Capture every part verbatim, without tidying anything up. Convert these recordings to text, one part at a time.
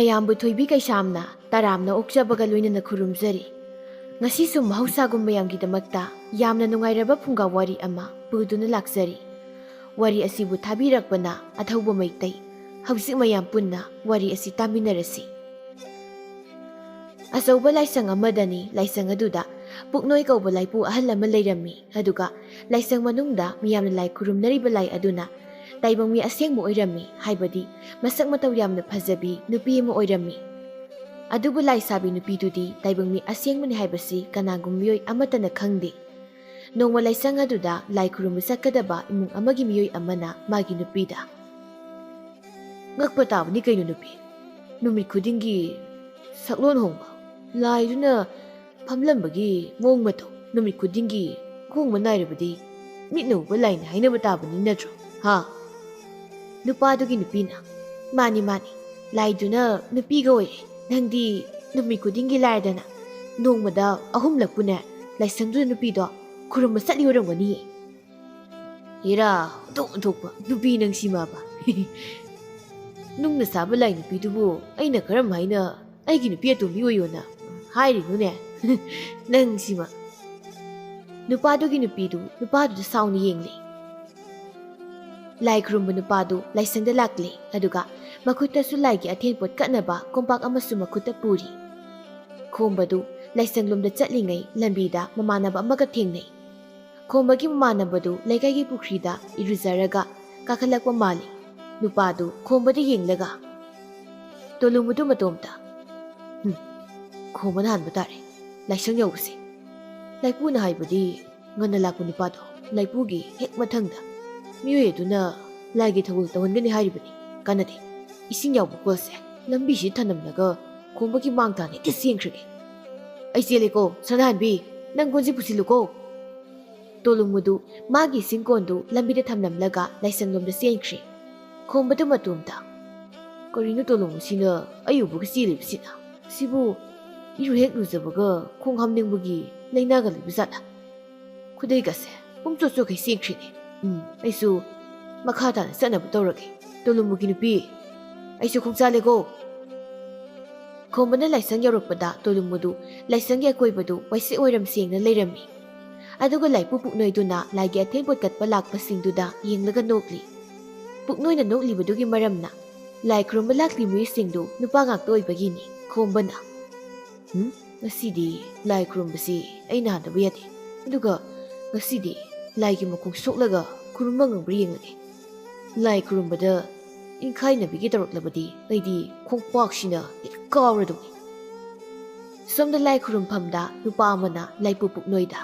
ꯃꯌꯥꯝꯕꯨ ꯊꯣꯏꯕꯤ ꯀꯩꯁꯥꯝꯅ ꯇꯔꯥꯝꯅ ꯑꯣꯛꯆꯕꯒ ꯂꯣꯏꯅꯅ ꯈꯨꯔꯨꯝꯖꯔꯤ꯫ ꯉꯁꯤꯁꯨ ꯃꯍꯧꯁꯥꯒꯨꯝ ꯃꯌꯥꯝꯒꯤꯗꯃꯛꯇ ꯌꯥꯝꯅ ꯅꯨꯡꯉꯥꯏꯔꯕ ꯐꯨꯡꯒꯥ ꯋꯥꯔꯤ ꯑꯃ ꯄꯨꯗꯨꯅ ꯂꯥꯛꯆꯔꯤ꯫ ꯋꯥꯔꯤ ꯑꯁꯤꯕꯨ ꯊꯥꯕꯤꯔꯛꯄꯅ ꯑꯊꯧꯕ ꯃꯩꯇꯩ꯫ ꯍꯧꯖꯤꯛ ꯃꯌꯥꯝ ꯄꯨꯟꯅ ꯋꯥꯔꯤ ꯑꯁꯤ ꯇꯥꯃꯤꯟꯅꯔꯁꯤ꯫ ꯑꯆꯧꯕ ꯂꯥꯏꯁꯪ ꯑꯃꯗꯅꯤ꯫ ꯂꯥꯏꯁꯪ ꯑꯗꯨꯗ ꯄꯨꯛꯅꯣꯏ ꯀꯧꯕ ꯂꯥꯏꯄꯨ ꯑꯍꯜ ꯑꯃ ꯂꯩꯔꯝꯃꯤ꯫ ꯑꯗꯨꯒ ꯂꯥꯏꯁꯪ ꯃꯅꯨꯡꯗ ꯃꯤꯌꯥꯝꯅ ꯂꯥꯏ ꯈꯨꯔꯨꯝꯅꯔꯤꯕ ꯂꯥꯏ ꯑꯗꯨꯅ ꯇꯥꯏꯕꯪ ꯃꯤ ꯑꯁꯦꯡꯕ ꯑꯣꯏꯔꯝꯃꯤ, ꯍꯥꯏꯕꯗꯤ ꯃꯁꯛ ꯃꯇꯧ ꯌꯥꯝꯅ ꯐꯖꯕꯤ ꯅꯨꯄꯤ ꯑꯃ ꯑꯣꯏꯔꯝꯃꯤ꯫ ꯑꯗꯨꯕꯨ ꯂꯥꯏ ꯁꯥꯕꯤ ꯅꯨꯄꯤꯗꯨꯗꯤ ꯇꯥꯏꯕꯪ ꯃꯤ ꯑꯁꯦꯡꯕꯅꯤ ꯍꯥꯏꯕꯁꯤ ꯀꯅꯥꯒꯨꯝꯕ ꯃꯤꯑꯣꯏ ꯑꯃꯠꯇꯅ ꯈꯪꯗꯦ꯫ ꯅꯣꯡꯃ ꯂꯥꯏꯁꯪ ꯑꯗꯨꯗ ꯂꯥꯏ ꯈꯨꯔꯨꯝꯕ ꯆꯠꯀꯗꯕ ꯏꯃꯨꯡ ꯑꯃꯒꯤ ꯃꯤꯑꯣꯏ ꯑꯃꯅ ꯃꯥꯒꯤ ꯅꯨꯄꯤꯗ, "ꯉꯛꯄ ꯇꯥꯕꯅꯤ ꯀꯩꯅꯣ ꯅꯨꯄꯤ, ꯅꯨꯃꯤꯠ ꯈꯨꯗꯤꯡꯒꯤ ꯁꯛꯂꯣꯟ ꯍꯣꯡꯕ, ꯂꯥꯏꯗꯨꯅ ꯐꯝꯂꯝꯕꯒꯤ ꯃꯑꯣꯡ ꯃꯇꯧ ꯅꯨꯃꯤꯠ ꯈꯨꯗꯤꯡꯒꯤ ꯈꯣꯡꯕ ꯅꯥꯏꯔꯕꯗꯤ ꯃꯤꯠꯅ ꯎꯕ ꯂꯥꯏꯅꯤ ꯍꯥꯏꯅꯕ ꯇꯥꯕꯅꯤ ꯅꯠꯇ꯭ꯔꯣ, ꯍꯥ?" ꯅꯨꯄꯥꯗꯨꯒꯤ ꯅꯨꯄꯤꯅ, "ꯃꯥꯅꯤ, ꯃꯥꯅꯤ, ꯂꯥꯏꯗꯨꯅ ꯅꯨꯄꯤꯒ ꯑꯣꯏꯔꯦ꯫ ꯅꯪꯗꯤ ꯅꯨꯃꯤꯠ ꯈꯨꯗꯤꯡꯒꯤ ꯂꯥꯏꯔꯗꯅ ꯅꯣꯡꯃꯗ ꯑꯍꯨꯝꯂꯛꯄꯨꯅꯦ ꯂꯥꯏꯁꯪꯗꯨꯗ ꯅꯨꯄꯤꯗꯣ ꯈꯨꯔꯨꯝꯕ ꯆꯠꯂꯤ ꯑꯣꯏꯔꯝꯒꯅꯤ꯫ ꯍꯦꯔꯥ, ꯑꯣꯟꯊꯣꯛ ꯑꯣꯟꯊꯣꯛꯄ ꯅꯨꯄꯤ ꯅꯪꯁꯤꯃꯕ꯫ ꯅꯨꯡꯅ ꯁꯥꯕ ꯂꯥꯏ ꯅꯨꯄꯤꯗꯨꯕꯨ ꯑꯩꯅ ꯀꯔꯝ ꯍꯥꯏꯅ ꯑꯩꯒꯤ ꯅꯨꯄꯤ ꯑꯇꯣꯝꯕꯤ ꯑꯣꯏꯌꯣꯅ ꯍꯥꯏꯔꯤꯅꯣꯅꯦ? ꯅꯪꯁꯤꯃ!" ꯅꯨꯄꯥꯗꯨꯒꯤ ꯅꯨꯄꯤꯗꯨ ꯅꯨꯄꯥꯗꯨꯗ ꯁꯥꯎꯅ ꯌꯦꯡꯂꯦ꯫ ꯂꯥꯏ ꯈꯨꯔꯨꯝꯕ ꯅꯨꯄꯥꯗꯨ ꯂꯥꯏꯁꯪꯗ ꯂꯥꯛꯂꯦ, ꯑꯗꯨꯒ ꯃꯈꯨꯠꯇꯁꯨ ꯂꯥꯏꯒꯤ ꯑꯊꯦꯟ ꯄꯣꯠ ꯀꯠꯅꯕ ꯀꯣꯝꯄꯥꯛ ꯑꯃꯁꯨ ꯃꯈꯨꯠꯇ ꯄꯨꯔꯤ꯫ ꯈꯣꯝꯕꯗꯨ ꯂꯥꯏꯁꯪꯂꯣꯝꯗ ꯆꯠꯂꯤꯉꯩ ꯂꯝꯕꯤꯗ ꯃꯃꯥꯟꯅꯕ ꯑꯃꯒ ꯊꯦꯡꯅꯩ꯫ ꯈꯣꯝꯕꯒꯤ ꯃꯃꯥꯟꯅꯕꯗꯨ ꯂꯩꯀꯥꯏꯒꯤ ꯄꯨꯈ꯭ꯔꯤꯗ ꯏꯔꯨꯖꯔꯒ ꯀꯥꯈꯠꯂꯛꯄ ꯃꯥꯜꯂꯤ꯫ ꯅꯨꯄꯥꯗꯨ ꯈꯣꯝꯕꯗ ꯌꯦꯡꯂꯒ, "ꯇꯣꯂꯨꯃꯨꯗꯨ ꯃꯇꯣꯝꯇ꯫ ꯍꯨꯝ, ꯈꯣꯝꯕꯅ ꯍꯥꯟꯕ ꯇꯥꯔꯦ ꯂꯥꯏꯁꯪ ꯌꯧꯕꯁꯦ꯫ ꯂꯥꯏꯄꯨꯅ ꯍꯥꯏꯕꯗꯤ ꯉꯟꯅ ꯂꯥꯛꯄ ꯅꯨꯄꯥꯗꯣ ꯂꯥꯏꯄꯨꯒꯤ ꯍꯦꯛ ꯃꯊꯪꯗ ꯃꯤꯑꯣꯏ ꯑꯗꯨꯅ ꯂꯥꯏꯒꯤ ꯊꯧꯒꯜ ꯇꯧꯍꯟꯒꯅꯤ ꯍꯥꯏꯔꯤꯕꯅꯤ꯫ ꯀꯥꯟꯅꯗꯦ꯫ ꯏꯁꯤꯡ ꯌꯥꯎꯕ ꯀꯣꯜꯁꯦ ꯂꯝꯕꯤꯁꯤꯗ ꯊꯅꯝꯂꯒ ꯈꯣꯝꯕꯒꯤ ꯃꯥꯡ ꯇꯥꯅ ꯍꯦꯛꯇ ꯆꯦꯟꯈ꯭ꯔꯒꯦ꯫ ꯑꯩ ꯆꯦꯜꯂꯦꯀꯣ, ꯁꯅꯥꯍꯟꯕꯤ, ꯅꯪ ꯀꯣꯟꯁꯤ ꯄꯨꯁꯤꯜꯂꯨꯀꯣ꯫" ꯇꯣꯂꯨꯃꯨꯗꯨ ꯃꯥꯒꯤ ꯏꯁꯤꯡ ꯀꯣꯟꯗꯨ ꯂꯝꯕꯤꯗ ꯊꯝꯂꯝꯂꯒ ꯂꯥꯏꯁꯪꯂꯣꯝꯗ ꯆꯦꯟꯈ꯭ꯔꯦ꯫ ꯈꯣꯝꯕꯗꯨ ꯃꯇꯣꯝꯇ, "ꯀꯔꯤꯅꯣ ꯇꯣꯂꯨꯃꯨꯁꯤꯅ ꯑꯩ ꯎꯕꯒ ꯆꯦꯜꯂꯤꯕꯁꯤꯅ? ꯁꯤꯕꯨ ꯏꯔꯨ ꯍꯦꯛ ꯂꯨꯖꯕꯒ ꯈꯣꯡ ꯍꯥꯝꯅꯤꯡꯕꯒꯤ ꯂꯥꯏꯅꯥꯒ ꯂꯩꯕ ꯖꯥꯠꯂ? ꯈꯨꯗꯩꯒꯁꯦ ꯄꯨꯡꯆꯣꯠ ꯆꯣꯠꯈꯩ ꯆꯦꯟꯈ꯭ꯔꯤꯅꯦ꯫ ꯎꯝ, ꯑꯩꯁꯨ ꯃꯈꯥ ꯇꯥꯅ ꯆꯠꯅꯕ ꯇꯧꯔꯒꯦ꯫ ꯇꯣꯂꯨꯃꯨꯒꯤ ꯅꯨꯄꯤ, ꯑꯩꯁꯨ ꯈꯣꯡ ꯆꯥꯜꯂꯦꯀꯣ꯫" ꯈꯣꯝꯕꯅ ꯂꯥꯏꯁꯪ ꯌꯧꯔꯛꯄꯗ ꯇꯣꯂꯨꯝ ꯑꯗꯨ ꯂꯥꯏꯁꯪꯒꯤ ꯑꯀꯣꯏꯕꯗꯨ ꯋꯥꯏꯁꯤꯠ ꯑꯣꯏꯔꯝ ꯁꯦꯡꯅ ꯂꯩꯔꯝꯃꯤ꯫ ꯑꯗꯨꯒ ꯂꯥꯏꯄꯨ ꯄꯨꯛꯅꯣꯏꯗꯨꯅ ꯂꯥꯏꯒꯤ ꯑꯊꯦꯟ ꯄꯣꯠ ꯀꯠꯄ ꯂꯥꯛꯄꯁꯤꯡꯗꯨꯗ ꯌꯦꯡꯂꯒ ꯅꯣꯛꯂꯤ꯫ ꯄꯨꯛꯅꯣꯏꯅ ꯅꯣꯛꯂꯤꯕꯗꯨꯒꯤ ꯃꯔꯝꯅ ꯂꯥꯏ ꯈꯨꯔꯨꯝꯕ ꯂꯥꯛꯂꯤ ꯃꯤꯑꯣꯏꯁꯤꯡꯗꯨ ꯅꯨꯄꯥ ꯉꯥꯛꯇ ꯑꯣꯏꯕꯒꯤꯅꯤ꯫ ꯈꯣꯝꯕꯅ, "ꯎꯝ, ꯉꯁꯤꯗꯤ ꯂꯥꯏ ꯈꯨꯔꯨꯝꯕꯁꯤ ꯑꯩ ꯅꯥꯗꯕ ꯌꯥꯗꯦ꯫ ꯑꯗꯨꯒ ꯉꯁꯤꯗꯤ ꯂꯥꯏꯒꯤ ꯃꯈꯣꯡ ꯁꯣꯛꯂꯒ ꯈꯨꯔꯨꯝꯕ ꯉꯝꯕ꯭ꯔꯥ ꯌꯦꯡꯂꯒꯦ꯫ ꯂꯥꯏ ꯈꯨꯔꯨꯝꯕꯗ ꯏꯟꯈꯥꯏꯅꯕꯤꯒꯦ ꯇꯧꯔꯛꯂꯕꯗꯤ ꯑꯩꯗꯤ ꯈꯣꯡꯄꯥꯛꯁꯤꯅ ꯍꯦꯛ ꯀꯥꯎꯔꯗꯧꯅꯤ꯫" ꯁꯣꯝꯗ ꯂꯥꯏ ꯈꯨꯔꯨꯝꯐꯝꯗ ꯅꯨꯄꯥ ꯑꯃꯅ ꯂꯥꯏꯄꯨ ꯄꯨꯛꯅꯣꯏꯗ,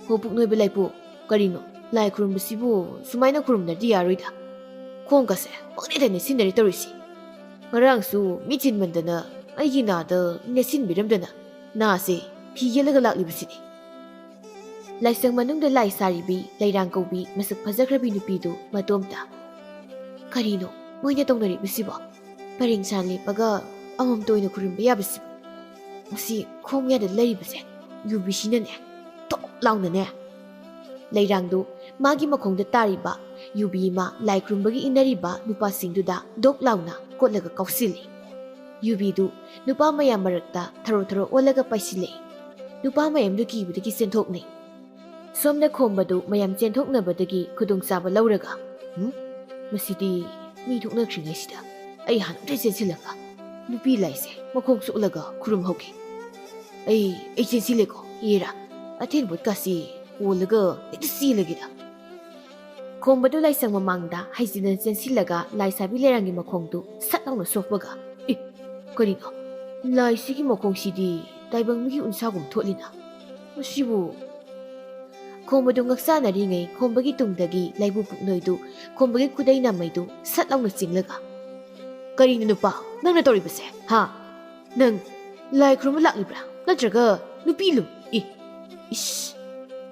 "ꯍꯣ ꯄꯨꯛꯅꯣꯏꯕ ꯂꯥꯏꯄꯨ, ꯀꯔꯤꯅꯣ? ꯂꯥꯏ ꯈꯨꯔꯨꯝꯕꯁꯤꯕꯨ ꯁꯨꯃꯥꯏꯅ ꯈꯨꯔꯨꯝꯗ꯭ꯔꯗꯤ ꯌꯥꯔꯣꯏꯗ꯫ ꯈꯣꯡꯒꯁꯦ ꯄꯪꯅꯦꯠꯇ ꯅꯦꯠꯁꯤꯟꯅꯔꯦ ꯇꯧꯔꯤꯁꯤ꯫ ꯉꯔꯥꯡꯁꯨ ꯃꯤ ꯆꯤꯟꯃꯟꯗꯅ ꯑꯩꯒꯤ ꯅꯥꯗ ꯅꯦꯠꯁꯤꯟꯕꯤꯔꯝꯗꯅ ꯅꯥꯁꯦ ꯐꯤ ꯌꯦꯠꯂꯒ ꯂꯥꯛꯂꯤꯕꯁꯤꯗꯤ꯫" ꯂꯥꯏꯁꯪ ꯃꯅꯨꯡꯗ ꯂꯥꯏ ꯁꯥꯔꯤꯕꯤ ꯂꯩꯔꯥꯡ ꯀꯧꯕꯤ ꯃꯁꯛ ꯐꯖꯈ꯭ꯔꯕꯤ ꯅꯨꯄꯤꯗꯨ ꯃꯇꯣꯝꯇ, "ꯀꯔꯤꯅꯣ ꯃꯣꯏꯅ ꯇꯧꯅꯔꯤꯕꯁꯤꯕꯣ? ꯄꯔꯦꯡ ꯁꯥꯟ ꯂꯦꯞꯄꯒ ꯑꯃꯃꯝꯇ ꯑꯣꯏꯅ ꯈꯨꯔꯨꯝꯕ ꯌꯥꯕꯁꯤꯕꯨ? ꯃꯁꯤ ꯈꯣꯡ ꯌꯥꯗ ꯂꯩꯔꯤꯕꯁꯦ ꯌꯨꯕꯤꯁꯤꯅꯅꯦ, ꯇꯣꯛ ꯂꯥꯎꯅꯅꯦ꯫" ꯂꯩꯔꯥꯡꯗꯨ ꯃꯥꯒꯤ ꯃꯈꯣꯡꯗ ꯇꯥꯔꯤꯕ ꯌꯨꯕꯤ ꯑꯃ ꯂꯥꯏ ꯈꯨꯔꯨꯝꯕꯒꯤ ꯏꯟꯅꯔꯤꯕ ꯅꯨꯄꯥꯁꯤꯡꯗꯨꯗ ꯗꯣꯛ ꯂꯥꯎꯅ ꯀꯣꯠꯂꯒ ꯀꯥꯎꯁꯤꯜꯂꯤ꯫ ꯌꯨꯕꯤꯗꯨ ꯅꯨꯄꯥ ꯃꯌꯥꯝ ꯃꯔꯛꯇ ꯊꯔꯣ ꯊꯔꯣ ꯑꯣꯜꯂꯒ ꯄꯥꯏꯁꯤꯜꯂꯛꯏ꯫ ꯅꯨꯄꯥ ꯃꯌꯥꯝꯗꯨ ꯀꯤꯕꯗꯒꯤ ꯆꯦꯟꯊꯣꯛꯅꯩ꯫ ꯁꯣꯝꯗ ꯈꯣꯝꯕꯗꯨ ꯃꯌꯥꯝ ꯆꯦꯟꯊꯣꯛꯅꯕꯗꯒꯤ ꯈꯨꯗꯣꯡꯆꯥꯕ ꯂꯧꯔꯒ, "ꯎꯝ? ꯃꯁꯤꯗꯤ ꯃꯤ ꯊꯣꯛꯅꯈ꯭ꯔꯤꯉꯩꯁꯤꯗ ꯑꯩ ꯍꯥꯟꯅ ꯑꯝꯇ ꯆꯦꯟꯁꯤꯜꯂꯒ ꯅꯨꯄꯤ ꯂꯥꯏꯁꯦ ꯃꯈꯣꯡ ꯁꯣꯛꯂꯒ ꯈꯨꯔꯨꯝꯍꯧꯒꯦ꯫ ꯑꯩ, ꯑꯩ ꯆꯦꯟꯁꯤꯜꯂꯦꯀꯣ, ꯌꯦꯔꯥ꯫ ꯑꯊꯦꯟ ꯄꯣꯠꯀꯥꯁꯤ ꯀꯣꯜꯂꯒ ꯍꯦꯛꯇ ꯆꯦꯜꯂꯒꯦꯗ꯫" ꯈꯣꯝꯕꯗꯨ ꯂꯥꯏꯁꯪ ꯃꯃꯥꯡꯗ ꯍꯥꯏꯖꯤꯟꯅ ꯆꯦꯟꯁꯤꯜꯂꯒ ꯂꯥꯏ ꯁꯥꯕꯤ ꯂꯩꯔꯥꯡꯒꯤ ꯃꯈꯣꯡꯗꯨ ꯁꯠ ꯂꯥꯎꯅ ꯁꯣꯛꯄꯒ, "ꯑꯦ, ꯀꯔꯤꯅꯣ? ꯂꯥꯏꯁꯤꯒꯤ ꯃꯈꯣꯡꯁꯤꯗꯤ ꯇꯥꯏꯕꯪ ꯃꯤꯒꯤ ꯎꯟꯁꯥꯒꯨꯝ ꯊꯣꯠꯂꯤꯅ꯫ ꯃꯁꯤꯕꯨ?" ꯈꯣꯝꯕꯗꯨ ꯉꯛꯆꯥꯅꯔꯤꯉꯩ ꯈꯣꯝꯕꯒꯤ ꯇꯨꯡꯗꯒꯤ ꯂꯥꯏꯕꯨ ꯄꯨꯛꯅꯣꯏꯗꯨ ꯈꯣꯝꯕꯒꯤ ꯈꯨꯗꯩ ꯅꯥꯃꯩꯗꯨ ꯁꯠ ꯂꯥꯎꯅ ꯆꯤꯡꯂꯒ, "ꯀꯔꯤꯅꯣ ꯅꯨꯄꯥ, ꯅꯪꯅ ꯇꯧꯔꯤꯕꯁꯦ, ꯍꯥ? ꯅꯪ ꯂꯥꯏ ꯈꯨꯔꯨꯝꯕ ꯂꯥꯛꯂꯤꯕ꯭ꯔꯥ? ꯅꯠꯇ꯭ꯔꯒ ꯅꯨꯄꯤ ꯂꯨꯝ? ꯏ, ꯏꯁ,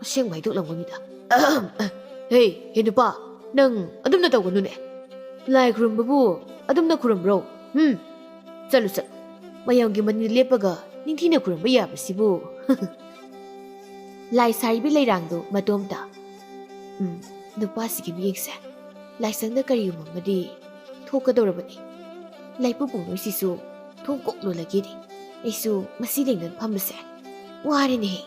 ꯑꯁꯦꯡꯕ ꯍꯥꯏꯗꯣꯛꯂꯝꯒꯅꯤꯗ꯫ ꯑꯍꯝ, ꯑ, ꯍꯦ, ꯍꯦ ꯅꯨꯄꯥ, ꯅꯪ ꯑꯗꯨꯝꯅ ꯇꯧꯒꯅꯨꯅꯦ꯫ ꯂꯥꯏ ꯈꯨꯔꯨꯝꯕꯕꯨ ꯑꯗꯨꯝꯅ ꯈꯨꯔꯨꯝꯕ꯭ꯔꯣ? ꯍꯨꯝ? ꯆꯠꯂꯨ, ꯆꯠꯂꯨ꯫ ꯃꯌꯥꯝꯒꯤ ꯃꯅꯤꯡꯗ ꯂꯦꯞꯄꯒ ꯅꯤꯡꯊꯤꯅ ꯈꯨꯔꯨꯝꯕ ꯌꯥꯕꯁꯤꯕꯨ꯫" ꯂꯥꯏ ꯁꯥꯔꯤꯕꯤ ꯂꯩꯔꯥꯡꯗꯨ ꯃꯇꯣꯝꯇ, "ꯎꯝ, ꯅꯨꯄꯥꯁꯤꯒꯤ ꯃꯤꯠꯌꯦꯡꯁꯦ ꯂꯥꯏꯁꯪꯗ ꯀꯔꯤꯒꯨꯝꯕ ꯑꯃꯗꯤ ꯊꯣꯛꯀꯗꯧꯔꯕꯅꯤ꯫ ꯂꯥꯏꯄꯨ ꯄꯨꯡꯂꯣꯏꯁꯤꯁꯨ ꯊꯣꯡ ꯀꯣꯛ ꯂꯣꯜꯂꯒꯦꯗꯤ꯫ ꯑꯩꯁꯨ ꯃꯁꯤ ꯂꯦꯡꯗꯅ ꯐꯝꯕꯁꯦ ꯋꯥꯔꯦꯅꯦꯍꯦ꯫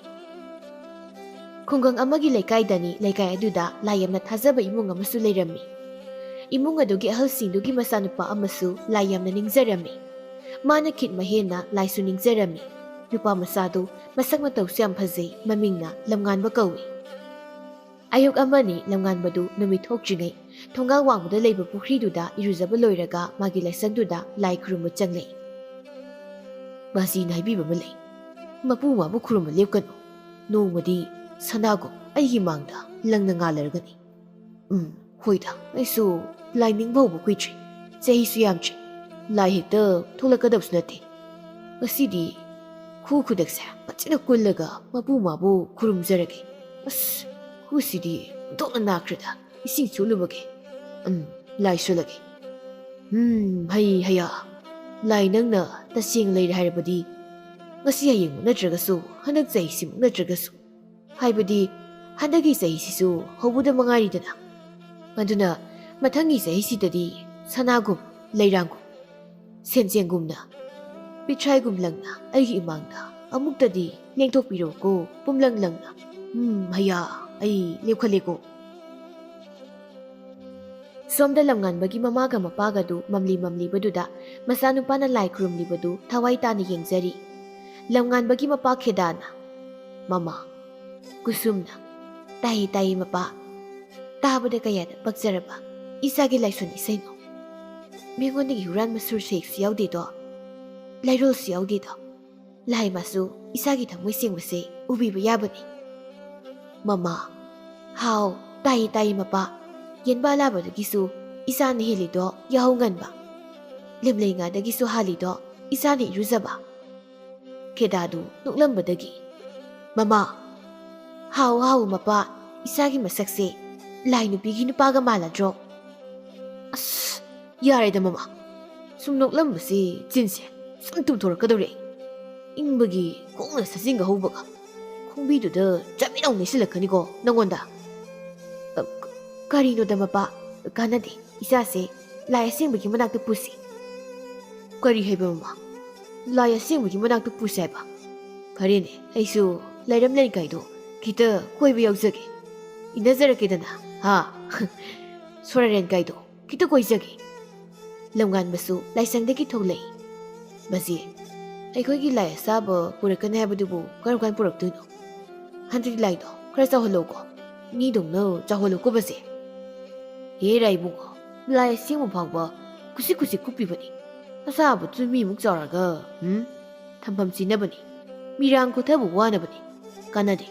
ꯈꯨꯡꯒꯪ ꯑꯃꯒꯤ ꯂꯩꯀꯥꯏꯗꯅꯤ, ꯂꯩꯀꯥꯏ ꯑꯗꯨꯗ ꯂꯥꯏ ꯌꯥꯝꯅ ꯊꯥꯖꯕ ꯏꯃꯨꯡ ꯑꯃꯁꯨ ꯂꯩꯔꯝꯃꯤ꯫ ꯏꯃꯨꯡ ꯑꯗꯨꯒꯤ ꯑꯍꯜꯁꯤꯡꯗꯨꯒꯤ ꯃꯆꯥꯅꯨꯄꯥ ꯑꯃꯁꯨ ꯂꯥꯏ ꯌꯥꯝꯅ ꯅꯤꯡꯖꯔꯝꯃꯤ꯫ ꯃꯥꯅ ꯈꯤꯠ ꯃꯍꯦꯟꯅ ꯂꯥꯏꯁꯨ ꯅꯤꯡꯖꯔꯝꯃꯤ꯫ ꯅꯨꯄꯥ ꯃꯆꯥꯗꯨ ꯃꯁꯛ ꯃꯇꯧꯁꯨ ꯌꯥꯝ ꯐꯖꯩ, ꯃꯃꯤꯡꯅ ꯂꯝꯉꯥꯟꯕ ꯀꯧꯏ꯫ ꯑꯌꯨꯛ ꯑꯃꯅꯤ ꯂꯝꯉꯥꯟꯕꯗꯨ ꯅꯨꯃꯤꯠ ꯊꯣꯛꯇ꯭ꯔꯤꯉꯩ ꯊꯣꯡꯒꯥꯜ ꯋꯥꯡꯃꯗ ꯂꯩꯕ ꯄꯨꯈ꯭ꯔꯤꯗꯨꯗ ꯏꯔꯨꯖꯕ ꯂꯣꯏꯔꯒ ꯃꯥꯒꯤ ꯂꯥꯏꯁꯪꯗꯨꯗ ꯂꯥꯏ ꯈꯨꯔꯨꯝꯕ ꯆꯪꯂꯛꯏ꯫ ꯃꯁꯤꯅ ꯍꯥꯏꯕꯤꯕ ꯑꯃ ꯂꯩ, "ꯃꯄꯨ ꯃꯥꯕꯨ ꯈꯨꯔꯨꯝꯕ ꯂꯦꯞꯀꯅꯨ, ꯅꯣꯡꯃꯗꯤ ꯁꯅꯥꯒꯨꯝ ꯑꯩꯒꯤ ꯃꯥꯡꯗ ꯂꯪꯅ ꯉꯥꯜꯂꯔꯒꯅꯤ꯫" ꯎꯝ, ꯍꯣꯏꯗ, ꯑꯩꯁꯨ ꯂꯥꯏ ꯅꯤꯡꯕ ꯍꯧꯕ ꯀꯨꯏꯗ꯭ꯔꯤ, ꯆꯍꯤꯁꯨ ꯌꯥꯝꯗ꯭ꯔꯤ, ꯂꯥꯏ ꯍꯦꯛꯇ ꯊꯣꯛꯂꯛꯀꯗꯕꯁꯨ ꯅꯠꯇꯦ꯫ ꯉꯁꯤꯗꯤ ꯈꯨ ꯈꯨꯗꯛꯁꯦ ꯐꯖꯅ ꯀꯨꯜꯂꯒ ꯃꯄꯨ ꯃꯥꯕꯨ ꯈꯨꯔꯨꯝꯖꯔꯒꯦ꯫ ꯑꯁ, ꯈꯨꯁꯤꯗꯤ ꯑꯣꯟꯊꯣꯛꯅ ꯅꯥꯈ꯭ꯔꯦꯗ, ꯏꯁꯤꯡ ꯆꯣꯠꯂꯨꯕꯒꯤ꯫ ꯎꯝ, ꯂꯥꯏ ꯁꯣꯜꯂꯒꯦ꯫ ꯎꯝ, ꯍꯩ ꯍꯩꯌꯥ, ꯂꯥꯏ ꯅꯪꯅ ꯇꯁꯦꯡꯅ ꯂꯩꯔꯦ ꯍꯥꯏꯔꯕꯗꯤ, ꯉꯁꯤ ꯍꯌꯦꯡꯃꯛ ꯅꯠꯇ꯭ꯔꯒꯁꯨ, ꯍꯟꯗꯛ ꯆꯍꯤꯁꯤꯃꯛ ꯅꯠꯇ꯭ꯔꯒꯁꯨ, ꯍꯥꯏꯕꯗꯤ ꯍꯟꯗꯛꯀꯤ ꯆꯍꯤꯁꯤꯁꯨ ꯍꯧꯕꯗ ꯃꯉꯥꯏꯔꯤꯗꯅ꯫ ꯑꯗꯨꯅ ꯃꯊꯪꯒꯤ ꯆꯍꯤꯁꯤꯗꯗꯤ ꯁꯅꯥꯒꯨꯝ, ꯂꯩꯔꯥꯡꯒꯨꯝ, ꯁꯦꯟꯖꯦꯡꯒꯨꯝꯅ, ꯄꯤꯊ꯭ꯔꯥꯏꯒꯨꯝ ꯂꯪꯅ ꯑꯩꯒꯤ ꯏꯃꯥꯡꯗ ꯑꯃꯨꯛꯇꯗꯤ ꯂꯦꯡꯊꯣꯛꯄꯤꯔꯣꯀꯣ, ꯄꯨꯝꯂꯪ ꯂꯪꯅ꯫ ꯎꯝ, ꯍꯩꯌꯥ, ꯑꯩ ꯂꯦꯞꯈꯠꯂꯦꯀꯣ꯫ ꯁꯣꯝꯗ ꯂꯝꯉꯥꯟꯕꯒꯤ ꯃꯃꯥꯒ ꯃꯄꯥꯒꯗꯨ ꯃꯝꯂꯤ ꯃꯝꯂꯤꯕꯗꯨꯗ ꯃꯆꯥꯅꯨꯄꯥꯅ ꯂꯥꯏ ꯈꯨꯔꯨꯝꯂꯤꯕꯗꯨ ꯊꯋꯥꯏ ꯇꯥꯅ ꯌꯦꯡꯖꯔꯤ꯫ ꯂꯝꯉꯥꯟꯕꯒꯤ ꯃꯄꯥ ꯈꯦꯗꯥꯅ, "ꯃꯃꯥ꯫" ꯀꯨꯁꯨꯝꯅ, "ꯇꯥꯏꯌꯦ, ꯇꯥꯏꯌꯦ ꯃꯄꯥ꯫ ꯇꯥꯕꯗ ꯀꯌꯥꯗ ꯄꯛꯆꯔꯕ ꯏꯆꯥꯒꯤ ꯂꯥꯏꯁꯣꯟ ꯏꯁꯩꯅꯣ꯫ ꯃꯤꯉꯣꯟꯗꯒꯤ ꯍꯨꯔꯥꯟꯕ ꯁꯨꯔ ꯁꯦꯛꯁꯨ ꯌꯥꯎꯗꯦꯗꯣ, ꯂꯥꯏꯔꯣꯜꯁꯨ ꯌꯥꯎꯗꯦꯗꯣ꯫ ꯂꯥꯏ ꯃꯥꯁꯨ ꯏꯆꯥꯒꯤ ꯊꯃꯣꯏ ꯁꯦꯡꯕꯁꯦ ꯎꯕꯤꯕ ꯌꯥꯕꯅꯤ꯫ ꯃꯃꯥ, ꯍꯥꯎ, ꯇꯥꯏꯌꯦ, ꯇꯥꯏꯌꯦ ꯃꯄꯥ꯫ ꯌꯦꯟꯕꯥ ꯂꯥꯕꯗꯒꯤꯁꯨ ꯏꯆꯥꯅ ꯍꯦꯜꯂꯤꯗꯣ ꯌꯥꯍꯧ ꯉꯟꯕ꯫ ꯂꯦꯝꯂꯩꯉꯥꯗꯒꯤꯁꯨ ꯍꯥꯜꯂꯤꯗꯣ ꯏꯆꯥꯅ ꯏꯔꯨꯖꯕ꯫" ꯈꯦꯗꯥꯗꯨ ꯅꯣꯛꯂꯝꯕꯗꯒꯤ, "ꯃꯃꯥ, ꯍꯥꯎ, ꯍꯥꯎ ꯃꯄꯥ, ꯏꯆꯥꯒꯤ ꯃꯁꯛꯁꯦ ꯂꯥꯏ ꯅꯨꯄꯤꯒꯤ ꯅꯨꯄꯥꯒ ꯃꯥꯜꯂꯗ꯭ꯔꯣ?" "ꯑꯁ, ꯌꯥꯔꯦꯗ ꯃꯃꯥ, ꯁꯨꯝ ꯅꯣꯛꯂꯝꯕꯁꯤ ꯆꯤꯟꯁꯦ ꯁꯨꯝ ꯇꯨꯝꯊꯣꯔꯛꯀꯗꯧꯔꯦ꯫ ꯏꯪꯕꯒꯤ ꯈꯣꯡꯅ ꯁꯥꯖꯤꯟꯒ ꯍꯧꯕꯒ ꯈꯣꯡꯕꯤꯗꯨꯗ ꯆꯞ ꯂꯥꯎ ꯅꯩꯁꯤꯜꯂꯛꯀꯅꯤꯀꯣ ꯅꯪꯉꯣꯟꯗ꯫" "ꯑ, ꯀ-, ꯀꯔꯤꯅꯣꯗ ꯃꯄꯥ, ꯀꯥꯟꯅꯗꯦ, ꯏꯆꯥꯁꯦ ꯂꯥꯏ ꯑꯁꯦꯡꯕꯒꯤ ꯃꯅꯥꯛꯇ ꯄꯨꯁꯤ꯫" "ꯀꯔꯤ ꯍꯥꯏꯕ ꯃꯃꯥ? ꯂꯥꯏ ꯑꯁꯦꯡꯕꯒꯤ ꯃꯅꯥꯛꯇ ꯄꯨꯁꯦ ꯍꯥꯏꯕ? ꯐꯔꯦꯅꯦ, ꯑꯩꯁꯨ ꯂꯥꯏꯔꯝ ꯂꯦꯟꯀꯥꯏꯗꯣ ꯈꯤꯇ ꯀꯣꯏꯕ ꯌꯥꯎꯖꯒꯦ꯫ ꯏꯟꯅꯖꯔꯛꯀꯦꯗꯅ, ꯍꯥ? ꯁꯣꯔꯥꯔꯦꯟꯀꯥꯏꯗꯣ ꯈꯤꯇ ꯀꯣꯏꯖꯒꯦ꯫ ꯂꯝꯉꯥꯟꯕꯁꯨ ꯂꯥꯏꯁꯪꯗꯒꯤ ꯊꯣꯛꯂꯛꯏ꯫ ꯃꯁꯤ ꯑꯩꯈꯣꯏꯒꯤ ꯂꯥꯏ ꯑꯁꯥꯕ ꯄꯨꯔꯛꯀꯅꯤ ꯍꯥꯏꯕꯗꯨꯕꯨ ꯀꯔꯝ ꯀꯥꯟ ꯄꯨꯔꯛꯇꯣꯏꯅꯣ? ꯍꯟꯗꯛꯇꯤ ꯂꯥꯏꯗꯣ ꯈꯔ ꯆꯥꯎꯍꯜꯂꯧꯀꯣ꯫ ꯃꯤꯗꯧꯅ ꯆꯥꯎꯍꯜꯂꯧꯀꯣ ꯕꯁꯦ꯫ ꯍꯦꯔꯥ ꯏꯕꯨꯡꯉꯣ, ꯂꯥꯏ ꯑꯁꯦꯡꯕ ꯐꯥꯎꯕ ꯈꯨꯁꯤ ꯈꯨꯁꯤ ꯀꯨꯞꯄꯤꯕꯅꯤ꯫ ꯑꯁꯥꯕꯗꯨ ꯃꯤꯃꯨꯛ ꯆꯥꯎꯔꯒ, ꯎꯝ? ꯊꯝꯐꯝ ꯆꯤꯟꯅꯕꯅꯤ꯫ ꯃꯤꯔꯥꯡ ꯀꯣꯊꯕ ꯋꯥꯅꯕꯅꯤ꯫ ꯀꯥꯟꯅꯗꯦ꯫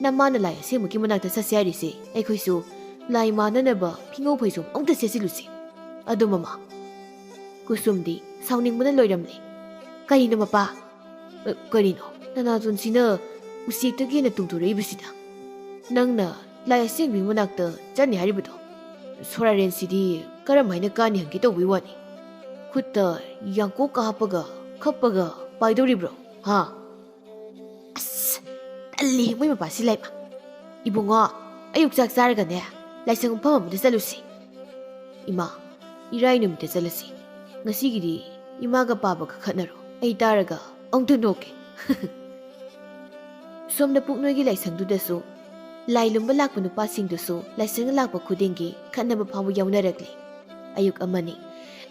ꯅꯃꯥꯅ ꯂꯥꯏ ꯑꯁꯦꯡꯕꯒꯤ ꯃꯅꯥꯛꯇ ꯆꯠꯁꯦ ꯍꯥꯏꯔꯤꯁꯦ, ꯑꯩꯈꯣꯏꯁꯨ ꯂꯥꯏ ꯃꯥꯟꯅꯅꯕ ꯐꯤꯉꯧ ꯐꯩꯖꯣꯝ ꯑꯃꯨꯛꯇ ꯁꯦꯠꯆꯤꯜꯂꯨꯁꯤ꯫ ꯑꯗꯣ ꯃꯃꯥ꯫ ꯀꯨꯁꯨꯝꯗꯤ ꯁꯥꯎꯅꯤꯡꯕꯅ ꯂꯣꯏꯔꯝꯂꯦ꯫ ꯀꯔꯤꯅꯣ ꯃꯄꯥ? ꯑ, ꯀꯔꯤꯅꯣ? ꯅꯅꯥꯇꯣꯟꯁꯤꯅ ꯎꯆꯦꯛꯇꯒꯤ ꯍꯦꯟꯅ ꯇꯨꯝꯊꯣꯔꯛꯏꯕꯁꯤꯗ? ꯅꯪꯅ ꯂꯥꯏ ꯑꯁꯦꯡꯕꯒꯤ ꯃꯅꯥꯛꯇ ꯆꯠꯅꯤ ꯍꯥꯏꯔꯤꯕꯗꯣ? ꯁꯣꯔꯥꯔꯦꯟꯁꯤꯗꯤ ꯀꯔꯝ ꯍꯥꯏꯅ ꯀꯥꯅꯤ ꯍꯪꯒꯦ ꯇꯧꯕꯒꯤ ꯋꯥꯅꯤ꯫ ꯈꯨꯠꯇ ꯌꯥꯡꯀꯣꯛꯀ ꯍꯥꯞꯄꯒ ꯈꯞꯄꯒ ꯄꯥꯏꯗꯧꯔꯤꯕ꯭ꯔꯣ? ꯍꯥ? ꯑꯁ, ꯇꯜꯂꯤ ꯃꯣꯏ ꯃꯄꯥꯁꯤ ꯂꯩꯃ꯫ ꯏꯕꯨꯡꯉꯣ, ꯑꯌꯨꯛ ꯆꯥꯛ ꯆꯥꯔꯒꯅꯦ, ꯂꯥꯏꯁꯪ ꯃꯐꯝ ꯑꯃꯗ ꯆꯠꯂꯨꯁꯤ꯫ ꯏꯃꯥ, ꯏꯔꯥꯏ ꯅꯨꯃꯤꯠꯇ ꯆꯠꯂꯁꯤ꯫ ꯉꯁꯤꯒꯤꯗꯤ ꯏꯃꯥꯒ ꯄꯥꯕꯒ ꯈꯠꯅꯔꯣ꯫ ꯑꯩ ꯇꯥꯔꯒ ꯑꯃꯨꯛꯇ ꯅꯣꯛꯀꯦ꯫ ꯁꯣꯝꯗ ꯄꯨꯛꯅꯣꯏꯒꯤ ꯂꯥꯏꯁꯪꯗꯨꯗꯁꯨ ꯂꯥꯏ ꯂꯨꯝꯕ ꯂꯥꯛꯄ ꯅꯨꯄꯥꯁꯤꯡꯗꯨꯁꯨ ꯂꯥꯏꯁꯪ ꯂꯥꯛꯄ ꯈꯨꯗꯤꯡꯒꯤ ꯈꯠꯅꯕ ꯐꯥꯎꯕ ꯌꯥꯎꯅꯔꯛꯂꯤ꯫ ꯑꯌꯨꯛ ꯑꯃꯅꯤ꯫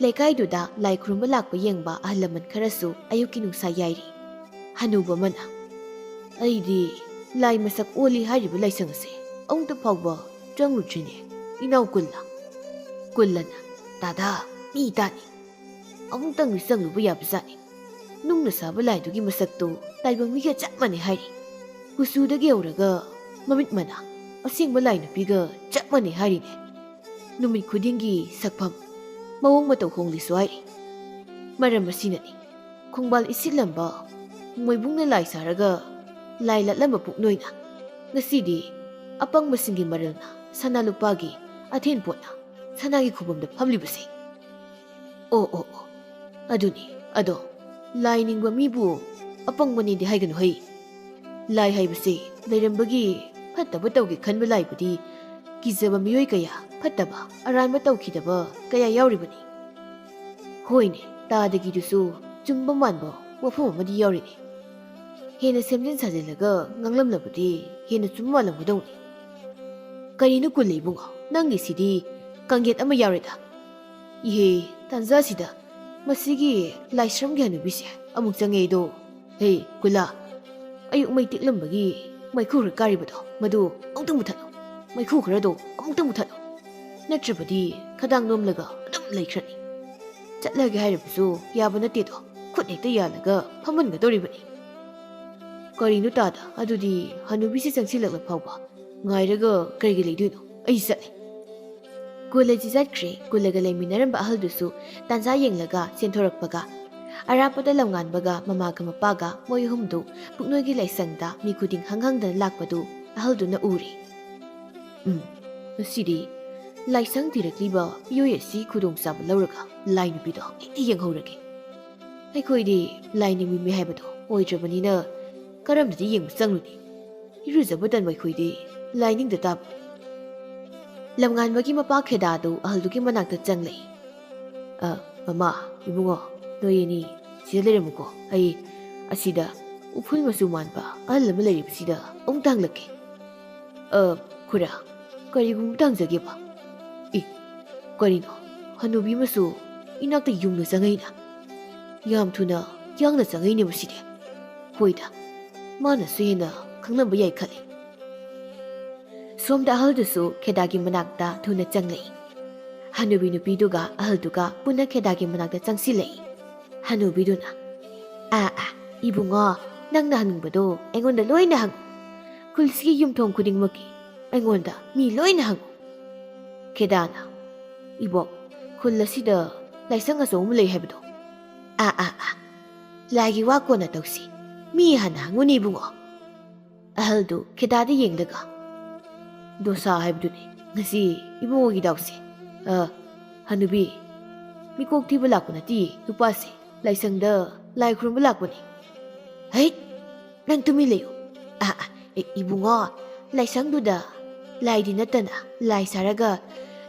ꯂꯩꯀꯥꯏꯗꯨꯗ ꯂꯥꯏ ꯈꯨꯔꯨꯝꯕ ꯂꯥꯛꯄ ꯌꯦꯡꯕ ꯑꯍꯜ ꯂꯃꯟ ꯈꯔꯁꯨ ꯑꯌꯨꯛꯀꯤ ꯅꯨꯡꯁꯥ ꯌꯥꯏꯔꯤ꯫ ꯍꯅꯨꯕ ꯑꯃꯅ, "ꯑꯩꯗꯤ ꯂꯥꯏ ꯃꯁꯛ ꯑꯣꯜꯂꯤ ꯍꯥꯏꯔꯤꯕ ꯂꯥꯏꯁꯪ ꯑꯁꯦ ꯑꯃꯨꯛꯇ ꯐꯥꯎꯕ ꯆꯪꯉꯨꯗ꯭ꯔꯤꯅꯦ, ꯏꯅꯥꯎ ꯀꯨꯜꯂ꯫" ꯀꯨꯜꯂꯅ, "ꯗꯥꯗꯥ, ꯃꯤ ꯇꯥꯅꯤ꯫ ꯑꯃꯨꯛꯇꯪꯗꯤ ꯆꯪꯂꯨꯕ ꯌꯥꯕꯖꯥꯠꯅꯤ꯫ ꯅꯨꯡꯅ ꯁꯥꯕ ꯂꯥꯏꯗꯨꯒꯤ ꯃꯁꯛꯇꯨ ꯇꯥꯏꯕꯪ ꯃꯤꯒ ꯆꯞ ꯃꯥꯟꯅꯩ ꯍꯥꯏꯔꯤ꯫ ꯀꯨꯆꯨꯗꯒꯤ ꯍꯧꯔꯒ ꯃꯃꯤꯠ ꯃꯅꯥ ꯑꯁꯦꯡꯕ ꯂꯥꯏ ꯅꯨꯄꯤꯒ ꯆꯞ ꯃꯥꯟꯅꯩ ꯍꯥꯏꯔꯤꯅꯦ꯫ ꯅꯨꯃꯤꯠ ꯈꯨꯗꯤꯡꯒꯤ ꯁꯛꯐꯝ, ꯃꯑꯣꯡ ꯃꯇꯧ ꯍꯣꯡꯂꯤꯁꯨ ꯍꯥꯏꯔꯤ꯫ ꯃꯔꯝ ꯑꯁꯤꯅꯅꯤ ꯈꯣꯡꯕꯥꯜ ꯏꯁꯤꯠꯂꯝꯕ ꯃꯣꯏꯕꯨꯡꯅ ꯂꯥꯏ ꯁꯥꯔꯒ ꯂꯥꯏ ꯂꯥꯠꯂꯝꯕ ꯄꯨꯛꯅꯣꯏꯅ ꯉꯁꯤꯗꯤ ꯑꯄꯪꯕꯁꯤꯡꯒꯤ ꯃꯔꯜꯅ ꯁꯅꯥ ꯂꯨꯄꯥꯒꯤ ꯑꯊꯦꯟ ꯄꯣꯠꯅ ꯁꯅꯥꯒꯤ ꯈꯨꯕꯝꯗ ꯐꯝꯂꯤꯕꯁꯦ꯫" ꯑꯣ, ꯑꯣ, ꯑꯣ꯫ ꯑꯗꯨꯅꯤ, ꯑꯗꯣ, ꯂꯥꯏ ꯅꯤꯡꯕ ꯃꯤꯕꯨ ꯑꯄꯪꯕꯅꯦꯗꯤ ꯍꯥꯏꯒꯅꯨ ꯍꯩ꯫ ꯂꯥꯏ ꯍꯥꯏꯕꯁꯤ ꯂꯩꯔꯝꯕꯒꯤ ꯐꯠꯇꯕ ꯇꯧꯒꯦ ꯈꯟꯕ ꯂꯥꯏꯕꯨꯗꯤ ꯀꯤꯖꯕ ꯃꯤꯑꯣꯏ ꯀꯌꯥ, ꯐꯠꯇꯕ ꯑꯔꯥꯟꯕ ꯇꯧꯈꯤꯗꯕ ꯀꯌꯥ ꯌꯥꯎꯔꯤꯕꯅꯤ꯫ ꯍꯣꯏꯅꯦ, ꯇꯥꯗꯒꯤꯗꯨꯁꯨ ꯆꯨꯝꯕ ꯃꯥꯟꯕ ꯋꯥꯐꯝ ꯑꯃꯗꯤ ꯌꯥꯎꯔꯤꯅꯦ꯫ ꯍꯦꯟꯅ ꯁꯦꯝꯖꯤꯟ ꯁꯥꯖꯤꯜꯂꯒ ꯉꯥꯡꯂꯝꯂꯕꯗꯤ ꯍꯦꯟꯅ ꯆꯨꯝꯕ ꯃꯥꯜꯂꯝꯒꯗꯧꯅꯤ꯫ ꯀꯔꯤꯅꯣ ꯀꯨꯜꯂꯤ ꯏꯕꯨꯡꯉꯣ, ꯅꯪꯒꯤꯁꯤꯗꯤ ꯀꯥꯡꯌꯦꯠ ꯑꯃ ꯌꯥꯎꯔꯦꯗ꯫ ꯏꯍꯦ, ꯇꯥꯟꯖꯥꯁꯤꯗ ꯃꯁꯤꯒꯤ ꯂꯥꯏꯁ꯭ꯔꯝꯒꯤ ꯍꯅꯨꯕꯤꯁꯦ ꯑꯃꯨꯛ ꯆꯪꯉꯛꯏꯗꯣ꯫ ꯍꯦ ꯀꯨꯜꯂꯥ, ꯑꯌꯨꯛ ꯃꯩ ꯇꯤꯛꯂꯝꯕꯒꯤ ꯃꯩꯈꯨ ꯈꯔ ꯀꯥꯔꯤꯕꯗꯣ, ꯃꯗꯨ ꯑꯃꯨꯛꯇꯪ ꯃꯨꯊꯠꯂꯣ꯫ ꯃꯩꯈꯨ ꯈꯔꯗꯣ ꯑꯃꯨꯛꯇꯪ ꯃꯨꯊꯠꯂꯣ꯫ ꯅꯠꯇ꯭ꯔꯕꯗꯤ ꯈꯗꯥꯡ ꯅꯣꯝꯂꯒ ꯑꯗꯨꯝ ꯂꯩꯈ꯭ꯔꯅꯤ꯫ ꯆꯠꯂꯒꯦ ꯍꯥꯏꯔꯕꯁꯨ ꯌꯥꯕ ꯅꯠꯇꯦꯗꯣ, ꯈꯨꯠ ꯍꯦꯛꯇ ꯌꯥꯜꯂꯒ ꯐꯝꯍꯟꯒꯗꯧꯔꯤꯕꯅꯤ꯫ ꯀꯔꯤꯅꯣ ꯇꯥꯗ, ꯑꯗꯨꯗꯤ ꯍꯅꯨꯕꯤꯁꯦ ꯆꯪꯁꯤꯜꯂꯛꯂ ꯐꯥꯎꯕ ꯉꯥꯏꯔꯒ ꯀꯔꯤꯒꯤ ꯂꯩꯗꯣꯏꯅꯣ? ꯑꯩ ꯆꯠꯂꯦ꯫ ꯀꯨꯜꯂꯁꯤ ꯆꯠꯈ꯭ꯔꯦ꯫ ꯀꯨꯜꯂꯒ ꯂꯩꯃꯤꯟꯅꯔꯝꯕ ꯑꯍꯜꯗꯨꯁꯨ ꯇꯥꯟꯖꯥ ꯌꯦꯡꯂꯒ ꯆꯦꯟꯊꯣꯔꯛꯄꯒ, ꯑꯔꯥꯞꯄꯗ ꯂꯝꯉꯥꯟꯕꯒ ꯃꯃꯥꯒ ꯃꯄꯥꯒ ꯃꯣꯏ ꯑꯍꯨꯝꯗꯨ ꯄꯨꯛꯅꯣꯏꯒꯤ ꯂꯥꯏꯁꯪꯗ ꯃꯤ ꯈꯨꯗꯤꯡ ꯍꯪ ꯍꯪꯗꯅ ꯂꯥꯛꯄꯗꯨ ꯑꯍꯜꯗꯨꯅ ꯎꯔꯦ꯫ ꯎꯝ, ꯉꯁꯤꯗꯤ ꯂꯥꯏꯁꯪ ꯊꯤꯔꯛꯂꯤꯕ ꯃꯤꯑꯣꯏ ꯑꯁꯤ ꯈꯨꯗꯣꯡꯆꯥꯕ ꯂꯧꯔꯒ ꯂꯥꯏ ꯅꯨꯄꯤꯗꯣ ꯍꯦꯛꯇ ꯌꯦꯡꯍꯧꯔꯒꯦ꯫ ꯑꯩꯈꯣꯏꯗꯤ ꯂꯥꯏ ꯅꯤꯡꯕ ꯃꯤ ꯍꯥꯏꯕꯗꯣ ꯑꯣꯏꯗ꯭ꯔꯕꯅꯤꯅ ꯀꯔꯝꯅꯗꯤ ꯌꯦꯡꯕ ꯆꯪꯂꯨꯅꯤ? ꯏꯔꯨꯖꯕ ꯇꯟꯕ ꯑꯩꯈꯣꯏꯗꯤ ꯂꯥꯏꯅꯤꯡꯗ ꯇꯥꯕ꯫ ꯂꯝꯉꯥꯟꯕꯒꯤ ꯃꯄꯥ ꯈꯦꯗꯥꯗꯨ ꯑꯍꯜꯗꯨꯒꯤ ꯃꯅꯥꯛꯇ ꯆꯪꯂꯛꯏ꯫ "ꯑ, ꯃꯃꯥ, ꯏꯕꯨꯡꯉꯣ, ꯅꯣꯏ ꯑꯅꯤ ꯁꯤꯗ ꯂꯩꯔꯝꯃꯨꯀꯣ꯫ ꯑꯩ ꯑꯁꯤꯗ ꯎꯐꯨꯜ ꯃꯆꯨ ꯃꯥꯟꯕ ꯑꯍꯜ ꯑꯃ ꯂꯩꯔꯤꯕꯁꯤꯗ ꯑꯃꯨꯛꯇ ꯍꯪꯂꯛꯀꯦ꯫" "ꯑ, ꯈꯨꯔꯥ, ꯀꯔꯤꯒꯨꯝꯕ ꯍꯪꯖꯒꯦꯕ?" "ꯏ, ꯀꯔꯤꯅꯣ? ꯍꯅꯨꯕꯤ ꯑꯃꯁꯨ ꯏꯅꯥꯛꯇ ꯌꯨꯡꯅ ꯆꯪꯉꯛꯏꯅ? ꯌꯥꯝ ꯊꯨꯅ ꯌꯥꯡꯅ ꯆꯪꯉꯛꯏꯅꯦ ꯃꯁꯤꯗꯤ꯫ ꯍꯣꯏꯗ, ꯃꯥꯅꯁꯨ ꯍꯦꯟꯅ ꯈꯪꯂꯝꯕ ꯌꯥꯏ ꯈꯜꯂꯤ꯫" ꯁꯣꯝꯗ ꯑꯍꯜꯗꯨꯁꯨ ꯈꯦꯗꯥꯒꯤ ꯃꯅꯥꯛꯇ ꯊꯨꯅ ꯆꯪꯂꯛꯏ꯫ ꯍꯅꯨꯕꯤ ꯅꯨꯄꯤꯗꯨꯒ ꯑꯍꯜꯗꯨꯒ ꯄꯨꯟꯅ ꯈꯦꯗꯥꯒꯤ ꯃꯅꯥꯛꯇ ꯆꯪꯁꯤꯜꯂꯛꯏ꯫ ꯍꯅꯨꯕꯤꯗꯨꯅ, "ꯑꯥ, ꯑꯥ, ꯏꯕꯨꯡꯉꯣ, ꯅꯪꯅ ꯍꯪꯅꯤꯡꯕꯗꯣ ꯑꯩꯉꯣꯟꯗ ꯂꯣꯏꯅ ꯍꯪꯉꯨ꯫ ꯈꯨꯜꯁꯤꯒꯤ ꯌꯨꯝꯊꯣꯡ ꯈꯨꯗꯤꯡꯃꯛꯀꯤ ꯑꯩꯉꯣꯟꯗ ꯃꯤ ꯂꯣꯏꯅ ꯍꯪꯉꯨ꯫" ꯈꯦꯗꯥꯅ, "ꯏꯕꯣꯛ, ꯈꯨꯜ ꯑꯁꯤꯗ ꯂꯥꯏꯁꯪ ꯑꯆꯧꯕ ꯑꯃ ꯂꯩ ꯍꯥꯏꯕꯗꯣ?" "ꯑꯥ, ꯑꯥ, ꯑꯥ, ꯂꯥꯏꯒꯤ ꯋꯥ ꯀꯣꯟꯅ ꯇꯧꯁꯤ꯫ ꯃꯤ ꯍꯥꯟꯅ ꯍꯪꯉꯨꯅꯦ ꯏꯕꯨꯡꯉꯣ꯫" ꯑꯍꯜꯗꯨ ꯈꯦꯗꯥꯗ ꯌꯦꯡꯂꯒ, "ꯗꯣꯁꯥ ꯍꯥꯏꯕꯗꯨꯅꯤ ꯉꯁꯤ ꯏꯕꯨꯡꯉꯣꯒꯤ ꯗꯥꯎꯁꯦ꯫ ꯑ, ꯍꯅꯨꯕꯤ, ꯃꯤꯀꯣꯛ ꯊꯤꯕ ꯂꯥꯛꯄ ꯅꯠꯇꯦ ꯅꯨꯄꯥꯁꯦ, ꯂꯥꯏꯁꯪꯗ ꯂꯥꯏ ꯈꯨꯔꯨꯝꯕ ꯂꯥꯛꯄꯅꯤ꯫" "ꯍꯩꯠ, ꯅꯪ ꯇꯨꯃꯤꯟ ꯂꯩꯌꯨ꯫ ꯑ, ꯑ, ꯑꯦ, ꯏꯕꯨꯡꯉꯣ, ꯂꯥꯏꯁꯪꯗꯨꯗ ꯂꯥꯏꯗꯤ ꯅꯠꯇꯅ ꯂꯥꯏ ꯁꯥꯔꯒ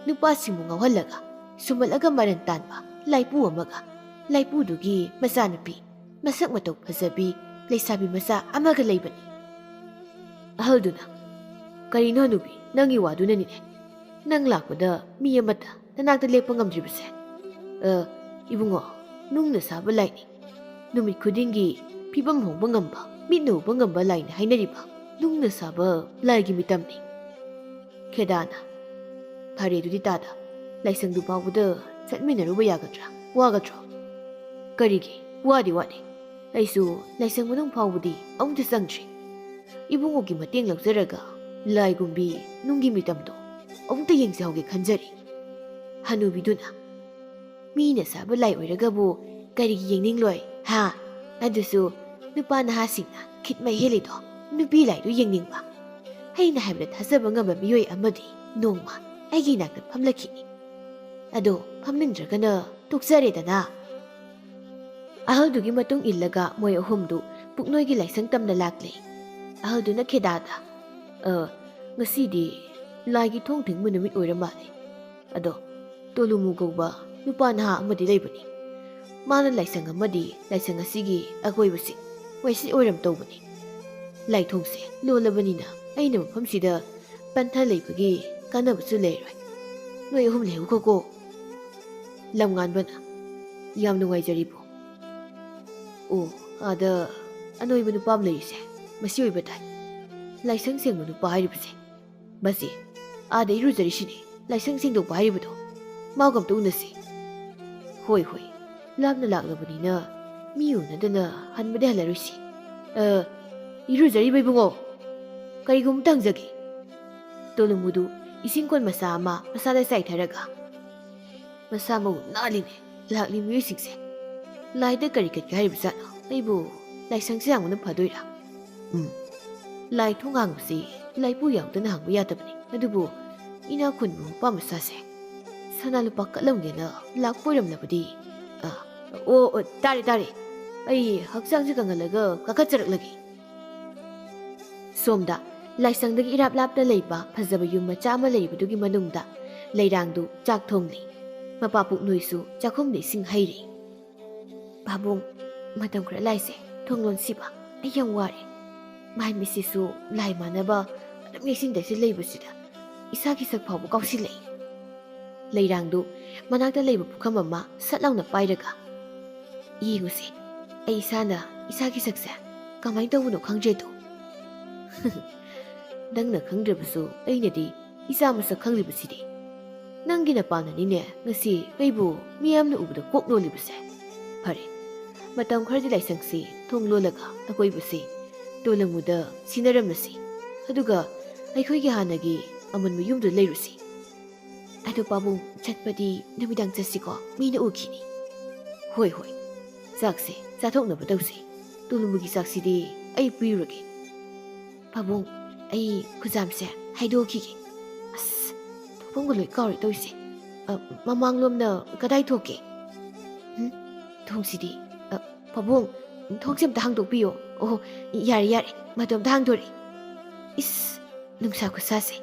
ꯅꯨꯄꯥꯁꯤꯡꯕꯨ ꯉꯥꯎꯍꯜꯂꯒ ꯁꯨꯝꯍꯠꯂꯒ ꯃꯔꯟ ꯇꯥꯟꯕ ꯂꯥꯏꯄꯨ ꯑꯃꯒ ꯂꯥꯏꯄꯨꯗꯨꯒꯤ ꯃꯆꯥꯅꯨꯄꯤ, ꯃꯁꯛ ꯃꯇꯧ ꯐꯖꯕꯤ ꯂꯩꯁꯥꯕꯤ ꯃꯆꯥ ꯑꯃꯒ ꯂꯩꯕꯅꯤ꯫ ꯑꯍꯜꯗꯨꯅ, "ꯀꯔꯤꯅꯣ ꯍꯅꯨꯕꯤ, ꯅꯪꯒꯤ ꯋꯥꯗꯨꯅꯅꯤꯅꯦ? ꯅꯪ ꯂꯥꯛꯄꯗ ꯃꯤ ꯑꯃꯠꯇ ꯅꯅꯥꯛꯇ ꯂꯦꯞꯄ ꯉꯝꯗ꯭ꯔꯤꯕꯁꯦ?" "ꯑ, ꯏꯕꯨꯡꯉꯣ, ꯅꯨꯡꯅ ꯁꯥꯕ ꯂꯥꯏꯅꯤ꯫ ꯅꯨꯃꯤꯠ ꯈꯨꯗꯤꯡꯒꯤ ꯐꯤꯕꯝ ꯍꯣꯡꯕ ꯉꯝꯕ, ꯃꯤꯠꯅ ꯎꯕ ꯉꯝꯕ ꯂꯥꯏꯅꯤ ꯍꯥꯏꯅꯔꯤꯕ ꯅꯨꯡꯅ ꯁꯥꯕ ꯂꯥꯏꯒꯤ ꯃꯤꯇꯝꯅꯤ꯫" ꯈꯦꯗꯥꯅ, "ꯐꯔꯦ ꯑꯗꯨꯗꯤ ꯇꯥꯗ, ꯂꯥꯏꯁꯪꯗꯨ ꯐꯥꯎꯕꯗ ꯆꯠꯃꯤꯟꯅꯔꯨꯕ ꯌꯥꯒꯗ꯭ꯔꯥ? ꯋꯥꯒꯗ꯭ꯔꯣ?" "ꯀꯔꯤꯒꯤ? ꯋꯥꯗꯤ ꯋꯥꯗꯦ꯫ ꯑꯩꯁꯨ ꯂꯥꯏꯁꯪ ꯃꯅꯨꯡ ꯐꯥꯎꯕꯗꯤ ꯑꯃꯨꯛꯇ ꯆꯪꯗ꯭ꯔꯤ꯫ ꯏꯕꯨꯡꯉꯣꯒꯤ ꯃꯇꯦꯡ ꯂꯧꯖꯔꯒ ꯂꯥꯏꯒꯨꯝꯕꯤ ꯅꯨꯡꯒꯤ ꯃꯤꯇꯝꯗꯣ ꯑꯃꯨꯛꯇ ꯌꯦꯡꯖꯍꯧꯒꯦ ꯈꯟꯖꯔꯤ꯫" ꯍꯅꯨꯕꯤꯗꯨꯅ, "ꯃꯤꯅ ꯁꯥꯕ ꯂꯥꯏ ꯑꯣꯏꯔꯒꯕꯨ ꯀꯔꯤꯒꯤ ꯌꯦꯡꯅꯤꯡꯂꯣꯏ, ꯍꯥ? ꯑꯗꯨꯁꯨ ꯅꯨꯄꯥ ꯅꯍꯥꯁꯤꯡꯅ ꯈꯤꯠ ꯃꯩ ꯍꯦꯜꯂꯤꯗꯣ ꯅꯨꯄꯤ ꯂꯥꯏꯗꯨ ꯌꯦꯡꯅꯤꯡꯕ꯫ ꯑꯩꯅ ꯍꯥꯏꯕꯗ ꯊꯥꯖꯕ ꯉꯝꯕ ꯃꯤꯑꯣꯏ ꯑꯃꯗꯤ ꯅꯣꯡꯃ ꯑꯩꯒꯤ ꯏꯅꯥꯛꯇ ꯐꯝꯂꯛꯈꯤꯅꯤ꯫ ꯑꯗꯣ ꯐꯝꯅꯤꯡꯗ꯭ꯔꯒꯅ ꯇꯣꯛꯆꯔꯦꯗꯅ꯫" ꯑꯍꯜꯗꯨꯒꯤ ꯃꯇꯨꯡ ꯏꯜꯂꯒ ꯃꯣꯏ ꯑꯍꯨꯝꯗꯨ ꯄꯨꯛꯅꯣꯏꯒꯤ ꯂꯥꯏꯁꯪ ꯇꯝꯅ ꯂꯥꯛꯂꯦ꯫ ꯑꯍꯜꯗꯨꯅ ꯈꯦꯗꯥꯗ, "ꯑ, ꯉꯁꯤꯗꯤ ꯂꯥꯏꯒꯤ ꯊꯣꯡ ꯊꯤꯡꯕ ꯅꯨꯃꯤꯠ ꯑꯣꯏꯔ ꯃꯥꯜꯂꯦ꯫ ꯑꯗꯣ ꯇꯣꯂꯨꯃꯨ ꯀꯧꯕ ꯅꯨꯄꯥ ꯅꯍꯥ ꯑꯃꯗꯤ ꯂꯩꯕꯅꯤ꯫ ꯃꯥꯅ ꯂꯥꯏꯁꯪ ꯑꯃꯗꯤ ꯂꯥꯏꯁꯪ ꯑꯁꯤꯒꯤ ꯑꯀꯣꯏꯕꯁꯤꯡ ꯋꯥꯏꯁꯤꯠ ꯑꯣꯏꯔꯝ ꯇꯧꯕꯅꯤ꯫ ꯂꯥꯏꯊꯣꯡꯁꯦ ꯂꯣꯜꯂꯕꯅꯤꯅ ꯑꯩꯅ ꯃꯐꯝꯁꯤꯗ ꯄꯟꯊ ꯂꯩꯕꯒꯤ ꯀꯥꯟꯅꯕꯁꯨ ꯂꯩꯔꯣꯏ꯫ ꯅꯣꯏ ꯑꯍꯨꯝ ꯂꯩꯍꯧꯈꯣꯀꯣ꯫" ꯂꯝꯉꯥꯟꯕꯅ, "ꯌꯥꯝ ꯅꯨꯡꯉꯥꯏꯖꯔꯤꯕꯣ?" "ꯑꯣ, ꯑꯥꯗ ꯑꯅꯣꯏꯕ ꯅꯨꯄꯥ ꯑꯃ ꯂꯩꯔꯤꯁꯦ, ꯃꯁꯤ ꯑꯣꯏꯕ ꯇꯥꯏ꯫ ꯂꯥꯏꯁꯪ ꯁꯦꯡꯕ ꯅꯨꯄꯥ ꯍꯥꯏꯔꯤꯕꯁꯦ꯫ ꯃꯁꯤ ꯑꯥꯗ ꯏꯔꯨꯖꯔꯤꯁꯤꯅꯦ, ꯂꯥꯏꯁꯪ ꯁꯦꯡꯗꯣꯛꯄ ꯍꯥꯏꯔꯤꯕꯗꯣ꯫ ꯃꯥꯒ ꯑꯝꯇ ꯎꯅꯁꯤ꯫" "ꯍꯣꯏ, ꯍꯣꯏ, ꯂꯥꯞꯅ ꯂꯥꯛꯂꯕꯅꯤꯅ ꯃꯤ ꯎꯅꯗꯅ ꯍꯟꯕꯗꯤ ꯍꯜꯂꯔꯣꯏꯁꯤ꯫ ꯑ, ꯏꯔꯨꯖꯔꯤꯕ ꯏꯕꯨꯡꯉꯣ, ꯀꯔꯤꯒꯨꯝꯕ ꯑꯝꯇ ꯍꯪꯖꯒꯦ꯫" ꯇꯣꯂꯨꯃꯨꯗꯨ ꯏꯁꯤꯡ ꯀꯣꯟ ꯃꯆꯥ ꯑꯃ ꯃꯁꯥꯗ ꯆꯥꯏꯊꯔꯒ, "ꯃꯁꯥ ꯃꯎ ꯅꯥꯜꯂꯤꯅꯦ ꯂꯥꯛꯂꯤ ꯃꯤꯑꯣꯏꯁꯤꯡꯁꯦ꯫ ꯂꯥꯏꯗ ꯀꯔꯤ ꯀꯠꯀꯦ ꯍꯥꯏꯔꯤꯕꯖꯥꯠꯅꯣ? ꯑꯩꯕꯨ ꯂꯥꯏꯁꯪꯁꯦ ꯍꯥꯡꯕꯅ ꯐꯗꯣꯏꯔꯥ? ꯎꯝ, ꯂꯥꯏ ꯊꯣꯡ ꯍꯥꯡꯕꯁꯤ ꯂꯥꯏꯄꯨ ꯌꯥꯎꯗꯅ ꯍꯥꯡꯕ ꯌꯥꯗꯕꯅꯤ꯫ ꯑꯗꯨꯕꯨ ꯏꯅꯥꯛ ꯈꯨꯟꯕ ꯃꯄꯥ ꯃꯆꯥꯁꯦ ꯁꯅꯥ ꯂꯨꯄꯥ ꯀꯠꯂꯝꯒꯦꯅ ꯂꯥꯛꯄ ꯑꯣꯏꯔꯝꯂꯕꯗꯤ꯫" "ꯑ, ꯑꯣ, ꯑꯣ, ꯇꯥꯔꯦ, ꯇꯥꯔꯦ꯫ ꯑꯩ ꯍꯛꯆꯥꯡꯁꯦ ꯀꯪꯍꯜꯂꯒ ꯀꯥꯈꯠꯆꯔꯛꯂꯒꯦ꯫" ꯁꯣꯝꯗ ꯂꯥꯏꯁꯪꯗꯒꯤ ꯏꯔꯥꯞ ꯂꯥꯞꯅ ꯂꯩꯕ ꯐꯖꯕ ꯌꯨꯝ ꯃꯆꯥ ꯑꯃ ꯂꯩꯔꯤꯕꯗꯨꯒꯤ ꯃꯅꯨꯡꯗ ꯂꯩꯔꯥꯡꯗꯨ ꯆꯥꯛ ꯊꯣꯡꯂꯤ꯫ ꯃꯄꯥ ꯄꯨꯛꯅꯣꯏꯁꯨ ꯆꯥꯛꯈꯨꯝꯗ ꯏꯁꯤꯡ ꯍꯩꯔꯤ꯫ "ꯄꯥꯕꯨꯡ, ꯃꯇꯝ ꯈꯔ ꯂꯥꯏꯁꯦ ꯊꯣꯡ ꯂꯣꯟꯁꯤꯕ꯫ ꯑꯩ ꯌꯥꯝ ꯋꯥꯔꯦ꯫ ꯃꯥꯏ ꯃꯤꯠꯁꯤꯁꯨ ꯂꯥꯏ ꯃꯥꯟꯅꯕ ꯑꯗꯨꯝ ꯌꯦꯡꯁꯤꯟꯗꯁꯤ ꯂꯩꯕꯁꯤꯗ ꯏꯁꯥꯒꯤ ꯁꯛ ꯐꯥꯎꯕ ꯀꯥꯎꯁꯤꯜꯂꯛꯏ꯫" ꯂꯩꯔꯥꯡꯗꯨ ꯃꯅꯥꯛꯇ ꯂꯩꯕ ꯄꯨꯈꯝ ꯑꯃ ꯁꯠ ꯂꯥꯎꯅ ꯄꯥꯏꯔꯒ, "ꯌꯦꯡꯉꯨꯁꯦ, ꯑꯩ ꯏꯁꯥꯅ ꯏꯁꯥꯒꯤ ꯁꯛꯁꯦ ꯀꯃꯥꯏꯅ ꯇꯧꯕꯅꯣ ꯈꯪꯗ꯭ꯔꯦꯗꯣ꯫" "ꯅꯪꯅ ꯈꯪꯗ꯭ꯔꯕꯁꯨ ꯑꯩꯅꯗꯤ ꯏꯆꯥ ꯃꯁꯛ ꯈꯪꯂꯤꯕꯁꯤꯗꯤ꯫ ꯅꯪꯒꯤ ꯅꯄꯥꯅꯅꯤꯅꯦ ꯉꯁꯤ ꯑꯩꯕꯨ ꯃꯤꯌꯥꯝꯅ ꯎꯕꯗ ꯀꯣꯛ ꯅꯣꯜꯂꯤꯕꯁꯦ꯫ ꯐꯔꯦ, ꯃꯇꯝ ꯈꯔꯗꯤ ꯂꯥꯏꯁꯪꯁꯤ ꯊꯣꯡ ꯂꯣꯜꯂꯒ ꯑꯀꯣꯏꯕꯁꯤ ꯇꯣꯂꯃꯨꯗ ꯁꯤꯟꯅꯔꯝꯂꯁꯤ꯫ ꯑꯗꯨꯒ ꯑꯩꯈꯣꯏꯒꯤ ꯍꯥꯟꯅꯒꯤ ꯑꯃꯟꯕ ꯌꯨꯝꯗꯨꯗ ꯂꯩꯔꯨꯁꯤ꯫ ꯑꯗꯨ ꯄꯥꯕꯨꯡ, ꯆꯠꯄꯗꯤ ꯅꯨꯃꯤꯗꯥꯡ ꯆꯠꯁꯤꯀꯣ, ꯃꯤꯅ ꯎꯈꯤꯅꯤ꯫" "ꯍꯣꯏ, ꯍꯣꯏ, ꯆꯥꯛꯁꯦ ꯆꯥꯊꯣꯛꯅꯕ ꯇꯧꯁꯤ꯫ ꯇꯣꯂꯃꯨꯒꯤ ꯆꯥꯛꯁꯤꯗꯤ ꯑꯩ ꯄꯤꯔꯨꯔꯒꯦ꯫" "ꯄꯥꯕꯨꯡ, ꯑꯩ ꯈꯨꯖꯥꯝꯁꯦ ꯍꯥꯏꯗꯣꯛꯈꯤꯒꯦ꯫ ꯑꯁ, ꯊꯣꯛꯐꯝꯒ ꯂꯣꯏ ꯀꯥꯎꯔꯦ ꯇꯧꯔꯤꯁꯦ꯫ ꯑ, ꯃꯃꯥꯡꯂꯣꯝꯅ ꯀꯗꯥꯏ ꯊꯣꯛꯀꯦ? ꯎꯝ, ꯊꯣꯡꯁꯤꯗꯤ, ꯑ, ꯄꯥꯕꯨꯡ, ꯊꯣꯡꯁꯦ ꯑꯝꯇ ꯍꯥꯡꯗꯣꯛꯄꯤꯌꯣ꯫ ꯑꯣꯍꯣ, ꯌꯥꯔꯦ, ꯌꯥꯔꯦ, ꯃꯗꯣ ꯑꯝꯇ ꯍꯥꯡꯗꯣꯔꯛꯑꯦ꯫ ꯏꯁ, ꯅꯨꯡꯁꯥ ꯈꯨꯁꯥꯁꯦ꯫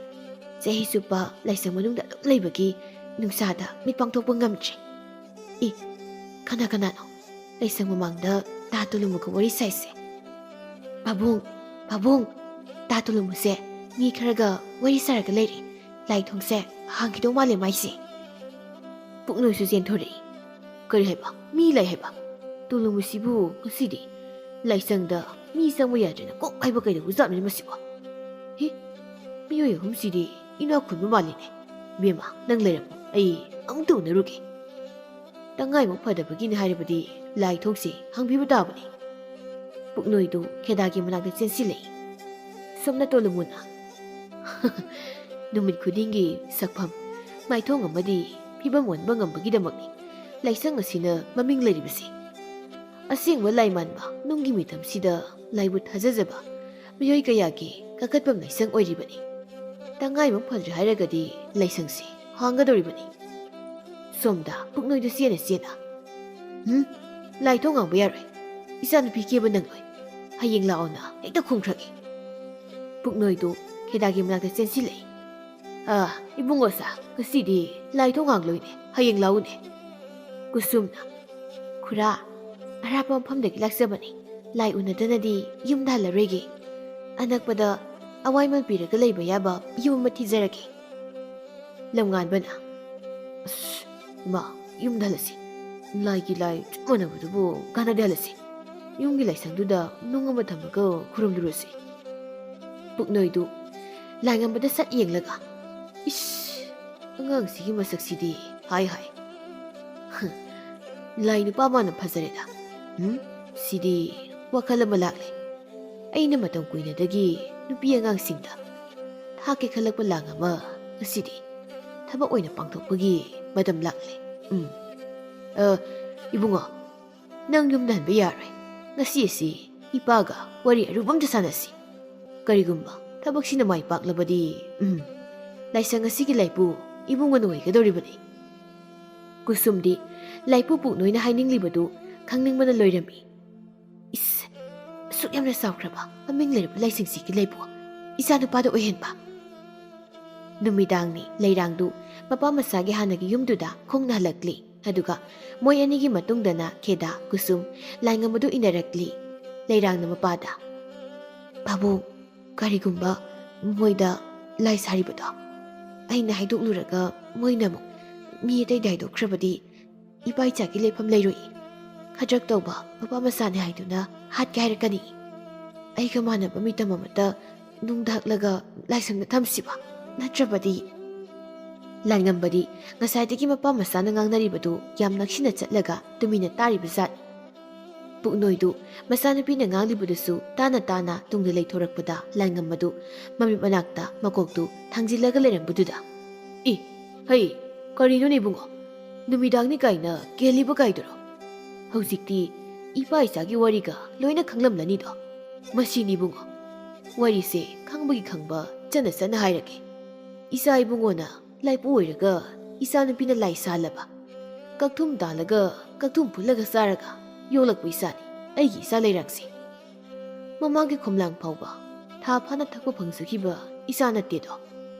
ꯆꯍꯤ ꯆꯨꯞꯄ ꯂꯥꯏꯁꯪ ꯃꯅꯨꯡꯗ ꯑꯗꯨꯝ ꯂꯩꯕꯒꯤ ꯅꯨꯡꯁꯥꯗ ꯃꯤꯠ ꯄꯥꯡꯊꯣꯛꯄ ꯉꯝꯗ꯭ꯔꯦ꯫ ꯑꯦ, ꯀꯅꯥ ꯀꯅꯥꯅꯣ ꯂꯥꯏꯁꯪ ꯃꯃꯥꯡꯗ ꯇꯥ ꯇꯣꯂꯨꯃꯨꯒ ꯋꯥꯔꯤ ꯁꯥꯏꯁꯦ? ꯄꯥꯕꯨꯡ, ꯄꯥꯕꯨꯡ, ꯇꯥ ꯇꯣꯂꯨꯃꯨꯁꯦ ꯃꯤ ꯈꯔꯒ ꯋꯥꯔꯤ ꯁꯥꯔꯒ ꯂꯩꯔꯦ꯫ ꯂꯥꯏ ꯊꯣꯡꯁꯦ ꯍꯥꯡꯈꯤꯗꯧ ꯃꯥꯜꯂꯦ ꯃꯥꯏꯁꯦ꯫" ꯄꯨꯛꯅꯣꯏꯁꯨ ꯆꯦꯟꯊꯣꯔꯛꯏ꯫ "ꯀꯔꯤ ꯍꯥꯏꯕ? ꯃꯤ ꯂꯩ ꯍꯥꯏꯕ? ꯇꯣꯂꯨꯃꯨꯁꯤꯕꯨ ꯉꯁꯤꯗꯤ ꯂꯥꯏꯁꯪꯗ ꯃꯤ ꯆꯪꯕ ꯌꯥꯗ꯭ꯔꯦꯅ ꯀꯣꯛ ꯍꯥꯏꯕ ꯀꯩꯗꯧꯕ ꯖꯥꯠꯅꯣꯅꯦ ꯃꯁꯤꯕꯣ? ꯍꯦ, ꯃꯤꯑꯣꯏ ꯑꯍꯨꯝꯁꯤꯗꯤ ꯏꯅꯥꯛ ꯈꯨꯟꯕ ꯃꯥꯜꯂꯤꯅꯦ꯫ ꯏꯕꯦꯝꯃ, ꯅꯪ ꯂꯩꯔꯝꯃꯣ, ꯑꯩ ꯑꯃꯨꯛꯇ ꯎꯅꯔꯨꯒꯦ꯫" ꯇꯉꯥꯏꯃꯨꯛ ꯐꯗꯕꯒꯤꯅꯤ ꯍꯥꯏꯔꯕꯗꯤ ꯂꯥꯏ ꯊꯣꯡꯁꯤ ꯍꯥꯡꯕꯤꯕ ꯇꯥꯕꯅꯤ꯫ ꯄꯨꯛꯅꯣꯏꯗꯨ ꯈꯦꯗꯥꯒꯤ ꯃꯅꯥꯛꯇ ꯆꯦꯟꯁꯤꯜꯂꯛꯏ꯫ ꯁꯣꯝꯅ ꯇꯣꯂꯨꯃꯨꯅ, "ꯅꯨꯃꯤꯠ ꯈꯨꯗꯤꯡꯒꯤ ꯁꯛꯐꯝ, ꯃꯥꯏꯊꯣꯡ ꯑꯃꯗꯤ ꯐꯤꯕꯝ ꯑꯣꯟꯕ ꯉꯝꯕꯒꯤꯗꯃꯛꯅꯤ ꯂꯥꯏꯁꯪ ꯑꯁꯤꯅ ꯃꯃꯤꯡ ꯂꯩꯔꯤꯕꯁꯤ꯫ ꯑꯁꯦꯡꯕ ꯂꯥꯏ ꯃꯥꯟꯕ ꯅꯨꯡꯒꯤ ꯃꯤꯇꯝꯁꯤꯗ ꯂꯥꯏꯕꯨ ꯊꯥꯖꯖꯕ ꯃꯤꯑꯣꯏ ꯀꯌꯥꯒꯤ ꯀꯥꯈꯠꯐꯝ ꯂꯥꯏꯁꯪ ꯑꯣꯏꯔꯤꯕꯅꯤ꯫ ꯇꯉꯥꯏꯃꯨꯛ ꯐꯗ꯭ꯔꯦ ꯍꯥꯏꯔꯒꯗꯤ ꯂꯥꯏꯁꯪꯁꯤ ꯍꯥꯡꯒꯗꯧꯔꯤꯕꯅꯤ꯫" ꯁꯣꯝꯗ ꯄꯨꯛꯅꯣꯏꯗꯨ ꯆꯦꯟꯅ ꯆꯦꯟꯅ, "ꯎꯝ, ꯂꯥꯏ ꯊꯣꯡ ꯍꯥꯡꯕ ꯌꯥꯔꯣꯏ꯫ ꯏꯆꯥꯅꯨꯄꯤ ꯀꯦꯕ ꯅꯪꯂꯣꯏ꯫ ꯍꯌꯦꯡ ꯂꯥꯛꯑꯣꯅ ꯍꯦꯛꯇ ꯈꯨꯝꯈ꯭ꯔꯒꯦ꯫" ꯄꯨꯛꯅꯣꯏꯗꯨ ꯈꯦꯗꯥꯒꯤ ꯃꯅꯥꯛꯇ ꯆꯦꯟꯁꯤꯜꯂꯛꯏ꯫ "ꯑ, ꯏꯕꯨꯡꯉꯣꯁꯥ, ꯉꯁꯤꯗꯤ ꯂꯥꯏ ꯊꯣꯡ ꯍꯥꯡꯂꯣꯏꯅꯦ, ꯍꯌꯦꯡ ꯂꯥꯛꯎꯅꯦ꯫" ꯀꯨꯁꯨꯝꯅ, "ꯈꯨꯔꯥ, ꯑꯔꯥꯞꯄ ꯃꯐꯝꯗꯒꯤ ꯂꯥꯛꯆꯕꯅꯤ꯫ ꯂꯥꯏ ꯎꯅꯗꯅꯗꯤ ꯌꯨꯝꯗ ꯍꯜꯂꯔꯣꯏꯒꯦ꯫ ꯑꯅꯛꯄꯗ ꯑꯋꯥꯏꯃꯜ ꯄꯤꯔꯒ ꯂꯩꯕ ꯌꯥꯕ ꯌꯨꯝ ꯑꯃ ꯊꯤꯖꯔꯒꯦ꯫ ꯂꯝꯉꯥꯟꯕꯅ, "ꯑꯁ, ꯏꯃꯥ, ꯌꯨꯝꯗ ꯍꯜꯂꯁꯤ꯫ ꯂꯥꯏꯒꯤ ꯂꯥꯏ ꯆꯞ ꯃꯥꯟꯅꯕꯗꯨꯕꯨ ꯀꯥꯟꯅꯗꯦ, ꯍꯜꯂꯁꯤ꯫ ꯌꯨꯝꯒꯤ ꯂꯥꯏꯁꯪꯗꯨꯗ ꯅꯨꯡ ꯑꯃ ꯊꯝꯃꯒ ꯈꯨꯔꯨꯝꯂꯨꯔꯁꯤ꯫" ꯄꯨꯛꯅꯣꯏꯗꯨ ꯂꯥꯏꯉꯝꯕꯗ ꯁꯠ ꯌꯦꯡꯂꯒ, "ꯏꯁ, ꯑꯉꯥꯡꯁꯤꯒꯤ ꯃꯁꯛꯁꯤꯗꯤ ꯍꯥꯏ ꯍꯥꯏ꯫ ꯍ, ꯂꯥꯏ ꯅꯨꯄꯥ ꯃꯥꯅ ꯐꯖꯔꯦꯗ꯫ ꯎꯝ, ꯁꯤꯗꯤ ꯋꯥꯈꯜ ꯑꯃ ꯂꯥꯛꯂꯦ꯫ ꯑꯩꯅ ꯃꯇꯝ ꯀꯨꯏꯅꯗꯒꯤ ꯅꯨꯄꯤ ꯑꯉꯥꯡꯁꯤꯡꯗ ꯊꯥꯛꯀꯦ ꯈꯜꯂꯛꯄ ꯂꯥꯡ ꯑꯃ ꯉꯁꯤꯗꯤ ꯊꯕꯛ ꯑꯣꯏꯅ ꯄꯥꯡꯊꯣꯛꯄꯒꯤ ꯃꯇꯝ ꯂꯥꯛꯂꯦ꯫ ꯎꯝ, ꯑ, ꯏꯕꯨꯡꯉꯣ, ꯅꯪ ꯌꯨꯝꯗ ꯍꯟꯕ ꯌꯥꯔꯣꯏ꯫ ꯉꯁꯤ ꯑꯁꯤ ꯏꯄꯥꯒ ꯋꯥꯔꯤ ꯑꯔꯨꯕ ꯑꯝꯇ ꯁꯥꯟꯅꯁꯤ꯫ ꯀꯔꯤꯒꯨꯝꯕ ꯊꯕꯛꯁꯤꯅ ꯃꯥꯏ ꯄꯥꯛꯂꯕꯗꯤ, ꯎꯝ, ꯂꯥꯏꯁꯪ ꯑꯁꯤꯒꯤ ꯂꯥꯏꯄꯨ ꯏꯕꯨꯡꯉꯣꯅ ꯑꯣꯏꯒꯗꯧꯔꯤꯕꯅꯤ꯫" ꯀꯨꯁꯨꯝꯗꯤ ꯂꯥꯏꯄꯨ ꯄꯨꯛꯅꯣꯏꯅ ꯍꯥꯏꯅꯤꯡꯂꯤꯕꯗꯨ ꯈꯪꯅꯤꯡꯕꯅ ꯂꯣꯏꯔꯝꯃꯤ꯫ "ꯏꯁ, ꯑꯁꯨꯛ ꯌꯥꯝꯅ ꯆꯥꯎꯈ꯭ꯔꯕ ꯃꯃꯤꯡ ꯂꯩꯔꯕ ꯂꯥꯏꯁꯪꯁꯤꯒꯤ ꯂꯥꯏꯄꯨ ꯏꯆꯥꯅꯨꯄꯥꯗ ꯑꯣꯏꯍꯟꯕ?" ꯅꯨꯃꯤꯗꯥꯡꯅꯤ꯫ ꯂꯩꯔꯥꯡꯗꯨ ꯃꯄꯥ ꯃꯆꯥꯒꯤ ꯍꯥꯟꯅꯒꯤ ꯌꯨꯝꯗꯨꯗ ꯈꯣꯡꯅ ꯍꯜꯂꯛꯂꯤ꯫ ꯑꯗꯨꯒ ꯃꯣꯏ ꯑꯅꯤꯒꯤ ꯃꯇꯨꯡꯗꯅ ꯈꯦꯗꯥ, ꯀꯨꯁꯨꯝ, ꯂꯥꯏꯉꯝꯕꯗꯨ ꯏꯟꯅꯔꯛꯂꯤ꯫ ꯂꯩꯔꯥꯡꯅ ꯃꯄꯥꯗ, "ꯄꯥꯕꯨꯡ, ꯀꯔꯤꯒꯨꯝꯕ ꯃꯣꯏꯗ ꯂꯥꯏ ꯁꯥꯔꯤꯕꯗꯣ ꯑꯩꯅ ꯍꯥꯏꯗꯣꯛꯂꯨꯔꯒ ꯃꯣꯏꯅ ꯑꯃꯨꯛ ꯃꯤ ꯑꯇꯩꯗ ꯍꯥꯏꯗꯣꯛꯈ꯭ꯔꯕꯗꯤ ꯏꯄꯥ ꯏꯆꯥꯒꯤ ꯂꯩꯐꯝ ꯂꯩꯔꯣꯏ꯫ ꯈꯗ꯭ꯔꯛ ꯇꯧꯕ ꯃꯄꯥ ꯃꯆꯥꯅꯤ ꯍꯥꯏꯗꯨꯅ ꯍꯥꯠꯀꯦ ꯍꯥꯏꯔꯛꯀꯅꯤ꯫ ꯑꯩꯒ ꯃꯥꯟꯅꯕ ꯃꯤꯇꯝ ꯑꯃꯠꯇ ꯅꯨꯡꯗ ꯍꯛꯂꯒ ꯂꯥꯏꯁꯪꯗ ꯊꯝꯁꯤꯕ, ꯅꯠꯇ꯭ꯔꯕꯗꯤ꯫" ꯂꯥꯏꯉꯝꯕꯗꯤ ꯉꯁꯥꯏꯗꯒꯤ ꯃꯄꯥ ꯃꯆꯥꯅ ꯉꯥꯡꯅꯔꯤꯕꯗꯨ ꯌꯥꯝ ꯅꯛꯁꯤꯟꯅ ꯆꯠꯂꯒ ꯇꯨꯃꯤꯟꯅ ꯇꯥꯔꯤꯕ ꯖꯥꯠꯅꯤ꯫ ꯄꯨꯛꯅꯣꯏꯗꯨ ꯃꯆꯥꯅꯨꯄꯤꯅ ꯉꯥꯡꯂꯤꯕꯗꯨꯁꯨ ꯇꯥꯅ ꯇꯥꯅ ꯇꯨꯡꯗ ꯂꯩꯊꯣꯔꯛꯄꯗ ꯂꯥꯏꯉꯝꯕꯗꯨ ꯃꯃꯤꯠ ꯃꯅꯥꯛꯇ ꯃꯀꯣꯛꯇꯨ ꯊꯥꯡꯖꯤꯜꯂꯒ ꯂꯩꯔꯝꯕꯗꯨꯗ, "ꯏ, ꯍꯩ, ꯀꯔꯤꯅꯣꯅꯦ ꯏꯕꯨꯡꯉꯣ? ꯅꯨꯃꯤꯗꯥꯡꯅꯤ ꯀꯥꯏꯅ ꯀꯦꯜꯂꯤꯕ ꯀꯥꯏꯗꯨꯔꯣ? ꯍꯧꯖꯤꯛꯇꯤ ꯏꯄꯥ ꯏꯆꯥꯒꯤ ꯋꯥꯔꯤꯒ ꯂꯣꯏꯅ ꯈꯪꯂꯝꯂꯅꯤꯗꯣ꯫ ꯃꯁꯤꯅꯤ ꯏꯕꯨꯡꯉꯣ, ꯋꯥꯔꯤꯁꯦ ꯈꯪꯕꯒꯤ ꯈꯪꯕ, ꯆꯠꯅ ꯆꯠꯅ ꯍꯥꯏꯔꯒꯦ꯫ ꯏꯆꯥ ꯏꯕꯨꯡꯉꯣꯅ ꯂꯥꯏꯄꯨ ꯑꯣꯏꯔꯒ ꯏꯆꯥꯅꯨꯄꯤꯅ ꯂꯥꯏ ꯁꯥꯜꯂꯕ, ꯀꯛꯊꯨꯝ ꯇꯥꯜꯂꯒ ꯀꯛꯊꯨꯝ ꯐꯨꯜꯂꯒ ꯆꯥꯔꯒ ꯌꯣꯛꯂꯛꯄ ꯏꯆꯥꯅꯤ ꯑꯩꯒꯤ ꯏꯆꯥ ꯂꯩꯔꯥꯡꯁꯦ꯫ ꯃꯃꯥꯒꯤ ꯈꯣꯝꯂꯥꯡ ꯐꯥꯎꯕ ꯊꯥ ꯐꯥꯅ ꯊꯛꯄ ꯐꯪꯖꯈꯤꯕ ꯏꯆꯥ ꯅꯠꯇꯦꯗꯣ꯫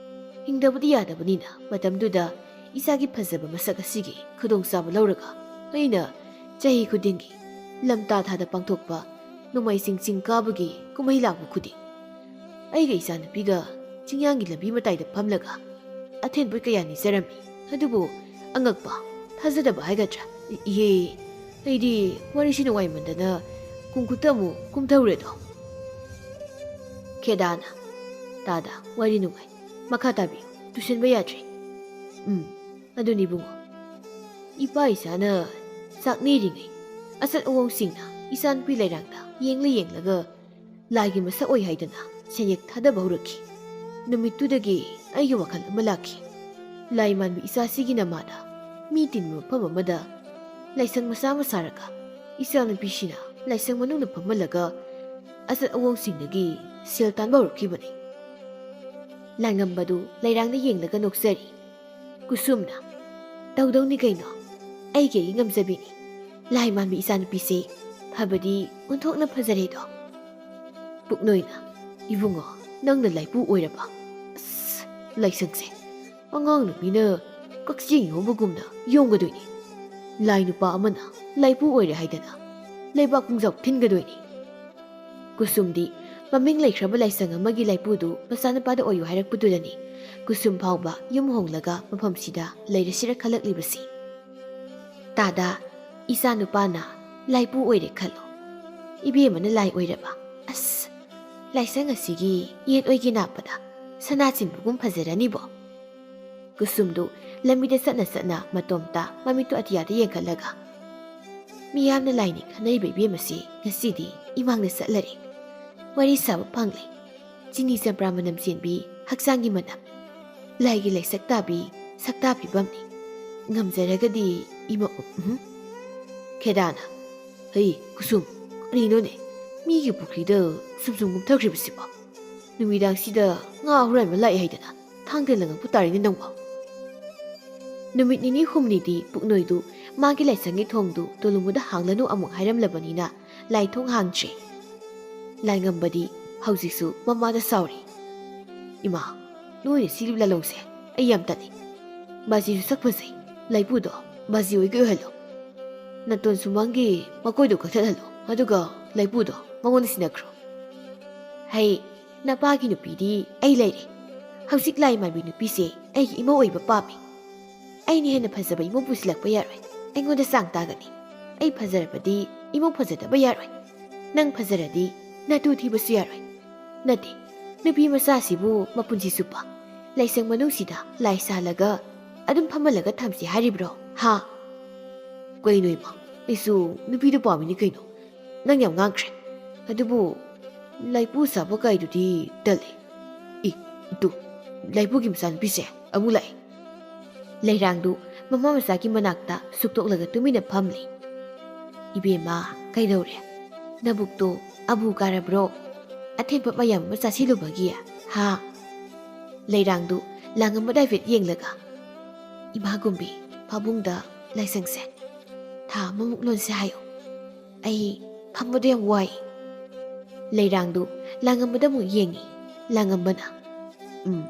ꯍꯤꯡꯗꯕꯗꯤ ꯌꯥꯗꯕꯅꯤꯅ ꯃꯇꯝꯗꯨꯗ ꯏꯆꯥꯒꯤ ꯐꯖꯕ ꯃꯁꯛ ꯑꯁꯤꯒꯤ ꯈꯨꯗꯣꯡꯆꯥꯕ ꯂꯧꯔꯒ ꯑꯩꯅ ꯆꯍꯤ ꯈꯨꯗꯤꯡꯒꯤ ꯂꯝꯇꯥ ꯊꯥꯗ ꯄꯥꯡꯊꯣꯛꯄ ꯅꯣꯡꯃꯥꯏꯖꯤꯡ ꯆꯤꯡ ꯀꯥꯕꯒꯤ ꯀꯨꯝꯍꯩ ꯂꯥꯡꯕ ꯈꯨꯗꯤꯡ ꯑꯩꯒ ꯏꯆꯥꯅꯨꯄꯤꯒ ꯆꯤꯡꯌꯥꯡꯒꯤ ꯂꯝꯕꯤ ꯃꯇꯥꯏꯗ ꯐꯝꯂꯒ ꯑꯊꯦꯟ ꯄꯣꯠ ꯀꯌꯥ ꯅꯤꯖꯔꯝꯃꯤ꯫ ꯑꯗꯨꯕꯨ ꯑꯉꯛꯄ, ꯊꯥꯖꯗꯕ ꯍꯥꯏꯒꯗ꯭ꯔꯥ? ꯏ-, ꯏꯍꯦ, ꯑꯩꯗꯤ ꯋꯥꯔꯤꯁꯤ ꯅꯨꯡꯉꯥꯏꯃꯟꯗꯅ ꯀꯨꯝꯈꯨꯠꯇ ꯑꯃꯨꯛ ꯀꯨꯝꯊꯧꯔꯦꯗꯣ꯫ ꯈꯦꯗꯥꯅ, "ꯇꯥꯗ, ꯋꯥꯔꯤ ꯅꯨꯡꯉꯥꯏ꯫ ꯃꯈꯥ ꯇꯥꯕꯤꯌꯨ꯫ ꯇꯨꯁꯟꯕ ꯌꯥꯗ꯭ꯔꯦ꯫" "ꯎꯝ, ꯑꯗꯨꯅꯤ ꯏꯕꯨꯡꯉꯣ꯫ ꯏꯄꯥ ꯏꯆꯥꯅ ꯆꯥꯛꯅꯤꯔꯤꯉꯩ ꯑꯆꯠ ꯑꯋꯣꯡꯁꯤꯡꯅ ꯏꯆꯥꯅꯨꯄꯤ ꯂꯩꯔꯥꯡꯗ ꯌꯦꯡꯂ ꯌꯦꯡꯂꯒ ꯂꯥꯏꯒꯤ ꯃꯁꯛ ꯑꯣꯏ ꯍꯥꯏꯗꯅ ꯁꯦꯟꯌꯦꯛ ꯊꯥꯗꯕ ꯍꯧꯔꯛꯈꯤ꯫ ꯅꯨꯃꯤꯠꯇꯨꯗꯒꯤ ꯑꯩꯒꯤ ꯋꯥꯈꯜ ꯑꯃ ꯂꯥꯛꯈꯤ꯫ ꯂꯥꯏ ꯃꯥꯟꯕꯤ ꯏꯆꯥꯁꯤꯒꯤ ꯅꯃꯥꯗ ꯃꯤ ꯇꯤꯟꯕ ꯃꯐꯝ ꯑꯃꯗ ꯂꯥꯏꯁꯪ ꯃꯆꯥ ꯑꯃ ꯁꯥꯔꯒ ꯏꯆꯥꯅꯨꯄꯤꯁꯤꯅ ꯂꯥꯏꯁꯪ ꯃꯅꯨꯡꯗ ꯐꯝꯍꯜꯂꯒ ꯑꯆꯠ ꯑꯋꯣꯡꯁꯤꯡꯗꯒꯤ ꯁꯦꯜ ꯇꯥꯟꯕ ꯍꯧꯔꯛꯈꯤꯕꯅꯤ꯫" ꯂꯥꯏꯉꯝꯕꯗꯨ ꯂꯩꯔꯥꯡꯗ ꯌꯦꯡꯂꯒ ꯅꯣꯛꯆꯔꯤ꯫ ꯀꯨꯁꯨꯝꯅ, "ꯇꯧꯗꯧꯅꯤ ꯀꯩꯅꯣ, ꯑꯩꯒꯤ ꯑꯩꯒꯤ ꯉꯝꯖꯕꯤꯅꯤ꯫ ꯂꯥꯏ ꯃꯥꯟꯕꯤ ꯏꯆꯥꯅꯨꯄꯤꯁꯦ ꯐꯕꯗꯤ ꯑꯣꯟꯊꯣꯛꯅ ꯐꯖꯔꯦꯗꯣ꯫" ꯄꯨꯛꯅꯣꯏꯅ, "ꯏꯕꯨꯡꯉꯣ, ꯅꯪꯅ ꯂꯥꯏꯄꯨ ꯑꯣꯏꯔꯕ? ꯑꯁ, ꯂꯥꯏꯁꯪꯁꯦ ꯑꯉꯥꯡ ꯅꯨꯄꯤꯅ ꯀꯛꯆꯦꯡ ꯌꯣꯝꯕꯒꯨꯝꯅ ꯌꯣꯝꯒꯗꯣꯏꯅꯤ꯫ ꯂꯥꯏ ꯅꯨꯄꯥ ꯑꯃꯅ ꯂꯥꯏꯄꯨ ꯑꯣꯏꯔꯦ ꯍꯥꯏꯗꯅ ꯂꯩꯕꯥꯛ ꯄꯨꯡꯖꯥꯎ ꯊꯤꯟꯒꯗꯣꯏꯅꯤ꯫" ꯀꯨꯁꯨꯝꯗꯤ ꯃꯃꯤꯡ ꯂꯩꯈ꯭ꯔꯕ ꯂꯥꯏꯁꯪ ꯑꯃꯒꯤ ꯂꯥꯏꯄꯨꯗꯨ ꯃꯆꯥꯅꯨꯄꯥꯗ ꯑꯣꯏꯌꯨ ꯍꯥꯏꯔꯛꯄꯗꯨꯗꯅꯤ ꯀꯨꯁꯨꯝ ꯐꯥꯎꯕ ꯌꯨꯝ ꯍꯣꯡꯂꯒ ꯃꯐꯝꯁꯤꯗ ꯂꯩꯔꯁꯤꯔ ꯈꯜꯂꯛꯂꯤꯕꯁꯤ꯫ "ꯇꯥꯗ, ꯏꯆꯥꯅꯨꯄꯥꯅ ꯂꯥꯏꯄꯨ ꯑꯣꯏꯔꯦ ꯈꯜꯂꯣ꯫ ꯏꯕꯦꯝꯃꯅ ꯂꯥꯏ ꯑꯣꯏꯔꯕ꯫ ꯑꯁ, ꯂꯥꯏꯁꯪ ꯑꯁꯤꯒꯤ ꯌꯦꯠ ꯑꯣꯏꯒꯤ ꯅꯥꯞꯄꯗ ꯁꯅꯥ ꯆꯤꯟꯕꯒꯨꯝ ꯐꯖꯔꯅꯤꯕꯣ꯫" ꯀꯨꯁꯨꯝꯗꯨ ꯂꯝꯕꯤꯗ ꯆꯠꯅ ꯆꯠꯅ ꯃꯇꯣꯝꯇ ꯃꯃꯤꯠꯇꯨ ꯑꯇꯤꯌꯥꯗ ꯌꯦꯡꯈꯠꯂꯒ, "ꯃꯤꯌꯥꯝꯅ ꯂꯥꯏꯅꯤ ꯈꯟꯅꯔꯤꯕ ꯏꯕꯦꯝ ꯑꯁꯤ ꯉꯁꯤꯗꯤ ꯏꯃꯥꯡꯗ ꯆꯠꯂꯔꯦ꯫ ꯋꯥꯔꯤ ꯁꯥꯕ ꯐꯪꯂꯦ꯫ ꯆꯤꯅꯤ ꯆꯝꯄ꯭ꯔꯥ ꯃꯅꯝ ꯆꯦꯟꯕꯤ ꯍꯛꯆꯥꯡꯒꯤ ꯃꯅꯝ꯫ ꯂꯥꯏꯒꯤ ꯂꯥꯏꯁꯛ ꯇꯥꯕꯤ ꯁꯛꯇꯥ ꯐꯤꯕꯝꯅꯤ꯫ ꯉꯝꯖꯔꯒꯗꯤ ꯏꯃ-, ꯎꯝ?" ꯈꯦꯗꯥꯅ, "ꯍꯩ, ꯀꯨꯁꯨꯝ, ꯀꯔꯤꯅꯣꯅꯦ? ꯃꯤꯒꯤ ꯄꯨꯈ꯭ꯔꯤꯗ ꯁꯨꯝ ꯁꯨꯝ ꯀꯨꯝꯊꯈ꯭ꯔꯤꯕꯁꯤꯕꯣ? ꯅꯨꯃꯤꯗꯥꯡꯁꯤꯗ ꯉꯥ ꯍꯨꯔꯥꯟꯕ ꯂꯥꯛꯑꯦ ꯍꯥꯏꯗꯅ ꯊꯥꯡꯗ ꯂꯪꯉꯛꯄ ꯇꯥꯔꯦꯅꯦ ꯅꯪꯕꯣ꯫" ꯅꯨꯃꯤꯠ ꯅꯤꯅꯤ ꯍꯨꯝꯅꯤꯗꯤ ꯄꯨꯛꯅꯣꯏꯗꯨ ꯃꯥꯒꯤ ꯂꯥꯏꯁꯪꯒꯤ ꯊꯣꯡꯗꯨ ꯇꯣꯂꯨꯃꯨꯗ ꯍꯥꯡꯂꯅꯨ ꯑꯃꯨꯛ ꯍꯥꯏꯔꯝꯂꯕꯅꯤꯅ ꯂꯥꯏ ꯊꯣꯡ ꯍꯥꯡꯗ꯭ꯔꯦ꯫ ꯂꯥꯏꯉꯝꯕꯗꯤ ꯍꯧꯖꯤꯛꯁꯨ ꯃꯃꯥꯗ ꯁꯥꯎꯔꯤ꯫ "ꯏꯃꯥ, ꯅꯣꯏꯅ ꯁꯤꯒꯤ ꯂꯥꯂꯣꯡꯁꯦ ꯑꯩ ꯌꯥꯝ ꯇꯜꯂꯤ꯫ ꯕꯥꯖꯤꯁꯨ ꯁꯛ ꯐꯖꯩ, ꯂꯥꯏꯄꯨꯗꯣ ꯕꯥꯖꯤ ꯑꯣꯏꯒꯦ ꯑꯣꯏꯍꯜꯂꯣ꯫ ꯅꯇꯣꯟ ꯁꯨꯃꯥꯡꯒꯤ ꯃꯀꯣꯏꯗꯣ ꯀꯛꯊꯠꯍꯜꯂꯣ, ꯑꯗꯨꯒ ꯂꯩꯄꯨꯗꯣ ꯃꯉꯣꯟꯗ ꯁꯤꯟꯅꯈ꯭ꯔꯣ꯫ ꯍꯩ, ꯅꯄꯥꯒꯤ ꯅꯨꯄꯤꯗꯤ ꯑꯩ ꯂꯩꯔꯦ꯫ ꯍꯧꯖꯤꯛ ꯂꯥꯏꯃꯥꯟꯕꯤ ꯅꯨꯄꯤꯁꯦ ꯑꯩꯒꯤ ꯏꯃꯧ ꯑꯣꯏꯕ ꯄꯥꯝꯃꯤ꯫ ꯑꯩꯅ ꯍꯦꯟꯅ ꯐꯖꯕ ꯏꯃꯧ ꯄꯨꯁꯤꯜꯂꯛꯄ ꯌꯥꯔꯣꯏ꯫ ꯑꯩꯉꯣꯟꯗ ꯆꯥꯡ ꯇꯥꯒꯅꯤ꯫ ꯑꯩ ꯐꯖꯔꯕꯗꯤ ꯏꯃꯧ ꯐꯖꯗꯕ ꯌꯥꯔꯣꯏ꯫ ꯅꯪ ꯐꯖꯔꯗꯤ ꯅꯇꯨ ꯊꯤꯕꯁꯨ ꯌꯥꯔꯣꯏ꯫ ꯅꯠꯇꯦ, ꯅꯨꯄꯤ ꯃꯆꯥꯁꯤꯕꯨ ꯃꯄꯨꯟꯁꯤ ꯆꯨꯞꯄ ꯂꯥꯏꯁꯪ ꯃꯅꯨꯡꯁꯤꯗ ꯂꯥꯏ ꯁꯥꯜꯂꯒ ꯑꯗꯨꯝ ꯐꯝꯍꯜꯂꯒ ꯊꯝꯁꯤ ꯍꯥꯏꯔꯤꯕ꯭ꯔꯣ? ꯍꯥ? ꯀꯩꯅꯣ ꯏꯃꯥ, ꯑꯩꯁꯨ ꯅꯨꯄꯤꯗꯨ ꯄꯥꯝꯃꯤꯅꯤ ꯀꯩꯅꯣ꯫ ꯅꯪ ꯌꯥꯝ ꯉꯥꯡꯈ꯭ꯔꯦ꯫ ꯑꯗꯨꯕꯨ ꯂꯥꯏꯄꯨ ꯁꯥꯕ ꯀꯥꯏꯗꯨꯗꯤ ꯇꯜꯂꯦ꯫ ꯏ, ꯇꯨ, ꯂꯥꯏꯄꯨꯒꯤ ꯃꯆꯥꯅꯨꯄꯤꯁꯦ ꯑꯃꯨꯛ ꯂꯥꯛꯑꯦ꯫ ꯂꯩꯔꯥꯡꯗꯨ ꯃꯃꯥ ꯃꯆꯥꯒꯤ ꯃꯅꯥꯛꯇ ꯁꯨꯛꯇꯣꯛꯂꯒ ꯇꯨꯃꯤꯟꯅ ꯐꯝꯂꯤ꯫ "ꯏꯕꯦꯝꯃ, ꯀꯩꯗꯧꯔꯦ? ꯅꯕꯨꯛꯇꯣ ꯑꯕꯨ ꯀꯥꯔꯕ꯭ꯔꯣ? ꯑꯊꯦꯟ ꯄꯣꯠ ꯃꯌꯥꯝ ꯑꯃ ꯆꯥꯁꯤꯜꯂꯨꯕꯒꯤ, ꯍꯥ?" ꯂꯩꯔꯥꯡꯗꯨ ꯂꯥꯡꯉꯝꯕꯗ ꯍꯥꯏꯐꯦꯠ ꯌꯦꯡꯂꯒ, "ꯏꯃꯥ ꯒꯨꯝꯕꯤ, ꯄꯥꯕꯨꯡꯗ ꯂꯥꯏꯁꯪꯁꯦ ꯊꯥ ꯑꯃꯃꯨꯛ ꯂꯣꯟꯁꯦ ꯍꯥꯏꯌꯨ꯫ ꯑꯩ ꯐꯝꯕꯗꯣ ꯌꯥꯝ ꯋꯥꯏ꯫" ꯂꯩꯔꯥꯡꯗꯨ ꯂꯥꯡꯉꯝꯕꯗ ꯑꯃꯨꯛ ꯌꯦꯡꯉꯤ꯫ ꯂꯥꯡꯉꯝꯕꯅ, "ꯎꯝ,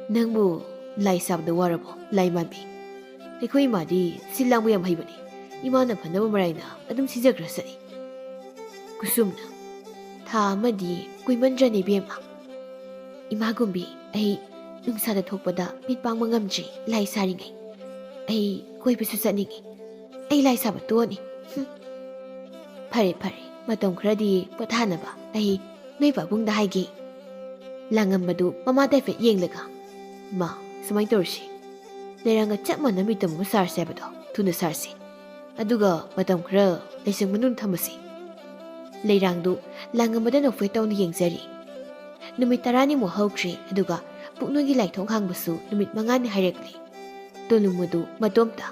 ꯅꯪꯕꯨ ꯂꯥꯏ ꯁꯥꯕꯗ ꯋꯥꯔꯕꯣ, ꯂꯥꯏ ꯃꯥꯟꯕꯤ? ꯑꯩꯈꯣꯏ ꯏꯃꯥꯗꯤ ꯁꯤꯜ ꯂꯥꯡꯕ ꯌꯥꯝ ꯍꯩꯕꯅꯤ꯫ ꯏꯃꯥꯅ ꯐꯅꯕ ꯃꯔꯥꯏꯅ ꯑꯗꯨꯝ ꯁꯤꯖꯈ꯭ꯔꯁꯅꯤ꯫" ꯀꯨꯁꯨꯝꯅ, "ꯊꯥ ꯑꯃꯗꯤ ꯀꯨꯏꯃꯟꯗ꯭ꯔꯅꯦ, ꯏꯕꯦꯝꯃ?" "ꯏꯃꯥ ꯒꯨꯝꯕꯤ, ꯑꯩ ꯅꯨꯡꯁꯥꯗ ꯊꯣꯛꯄꯗ ꯃꯤꯠ ꯄꯥꯡꯕ ꯉꯝꯗ꯭ꯔꯤ, ꯂꯥꯏ ꯁꯥꯔꯤꯉꯩ꯫ ꯑꯩ ꯀꯣꯏꯕꯁꯨ ꯆꯠꯅꯤꯡꯉꯤ꯫ ꯑꯩ ꯂꯥꯏ ꯁꯥꯕ ꯇꯣꯛꯑꯅꯤ꯫" "ꯍꯨꯝ꯫ ꯐꯔꯦ, ꯐꯔꯦ, ꯃꯇꯝ ꯈꯔꯗꯤ ꯄꯣꯊꯥꯅꯕ ꯑꯩ ꯅꯣꯏ ꯄꯥꯕꯨꯡꯗ ꯍꯥꯏꯒꯦ꯫" ꯂꯥꯡꯉꯝꯕꯗꯨ ꯃꯃꯥꯗ ꯍꯥꯏꯐꯦꯠ ꯌꯦꯡꯂꯒ, "ꯃꯥ, ꯁꯨꯃꯥꯏꯅ ꯇꯧꯔꯁꯤ꯫ ꯂꯩꯔꯥꯡꯒ ꯆꯞ ꯃꯥꯟꯅꯕ ꯃꯤꯇꯝ ꯑꯃ ꯁꯥꯔꯁꯦ ꯍꯥꯏꯕꯗꯣ ꯊꯨꯅ ꯁꯥꯔꯁꯤ꯫ ꯑꯗꯨꯒ ꯃꯇꯝ ꯈꯔ ꯂꯥꯏꯁꯪ ꯃꯅꯨꯡꯗ ꯊꯝꯃꯁꯤ꯫" ꯂꯩꯔꯥꯡꯗꯨ ꯂꯥꯡꯉꯝꯕꯗ ꯅꯣꯛꯐꯦꯠ ꯇꯧꯅ ꯌꯦꯡꯖꯔꯤ꯫ ꯅꯨꯃꯤꯠ ꯇꯔꯥꯅꯤꯃꯨꯛ ꯍꯧꯈ꯭ꯔꯦ, ꯑꯗꯨꯒ ꯄꯨꯛꯅꯨꯡꯒꯤ ꯂꯥꯏꯊꯣꯡ ꯍꯥꯡꯕꯁꯨ ꯅꯨꯃꯤꯠ ꯃꯉꯥꯅꯤ ꯍꯥꯏꯔꯛꯂꯤ꯫ ꯇꯣꯂꯨꯃꯨꯗꯨ ꯃꯇꯣꯝꯇ,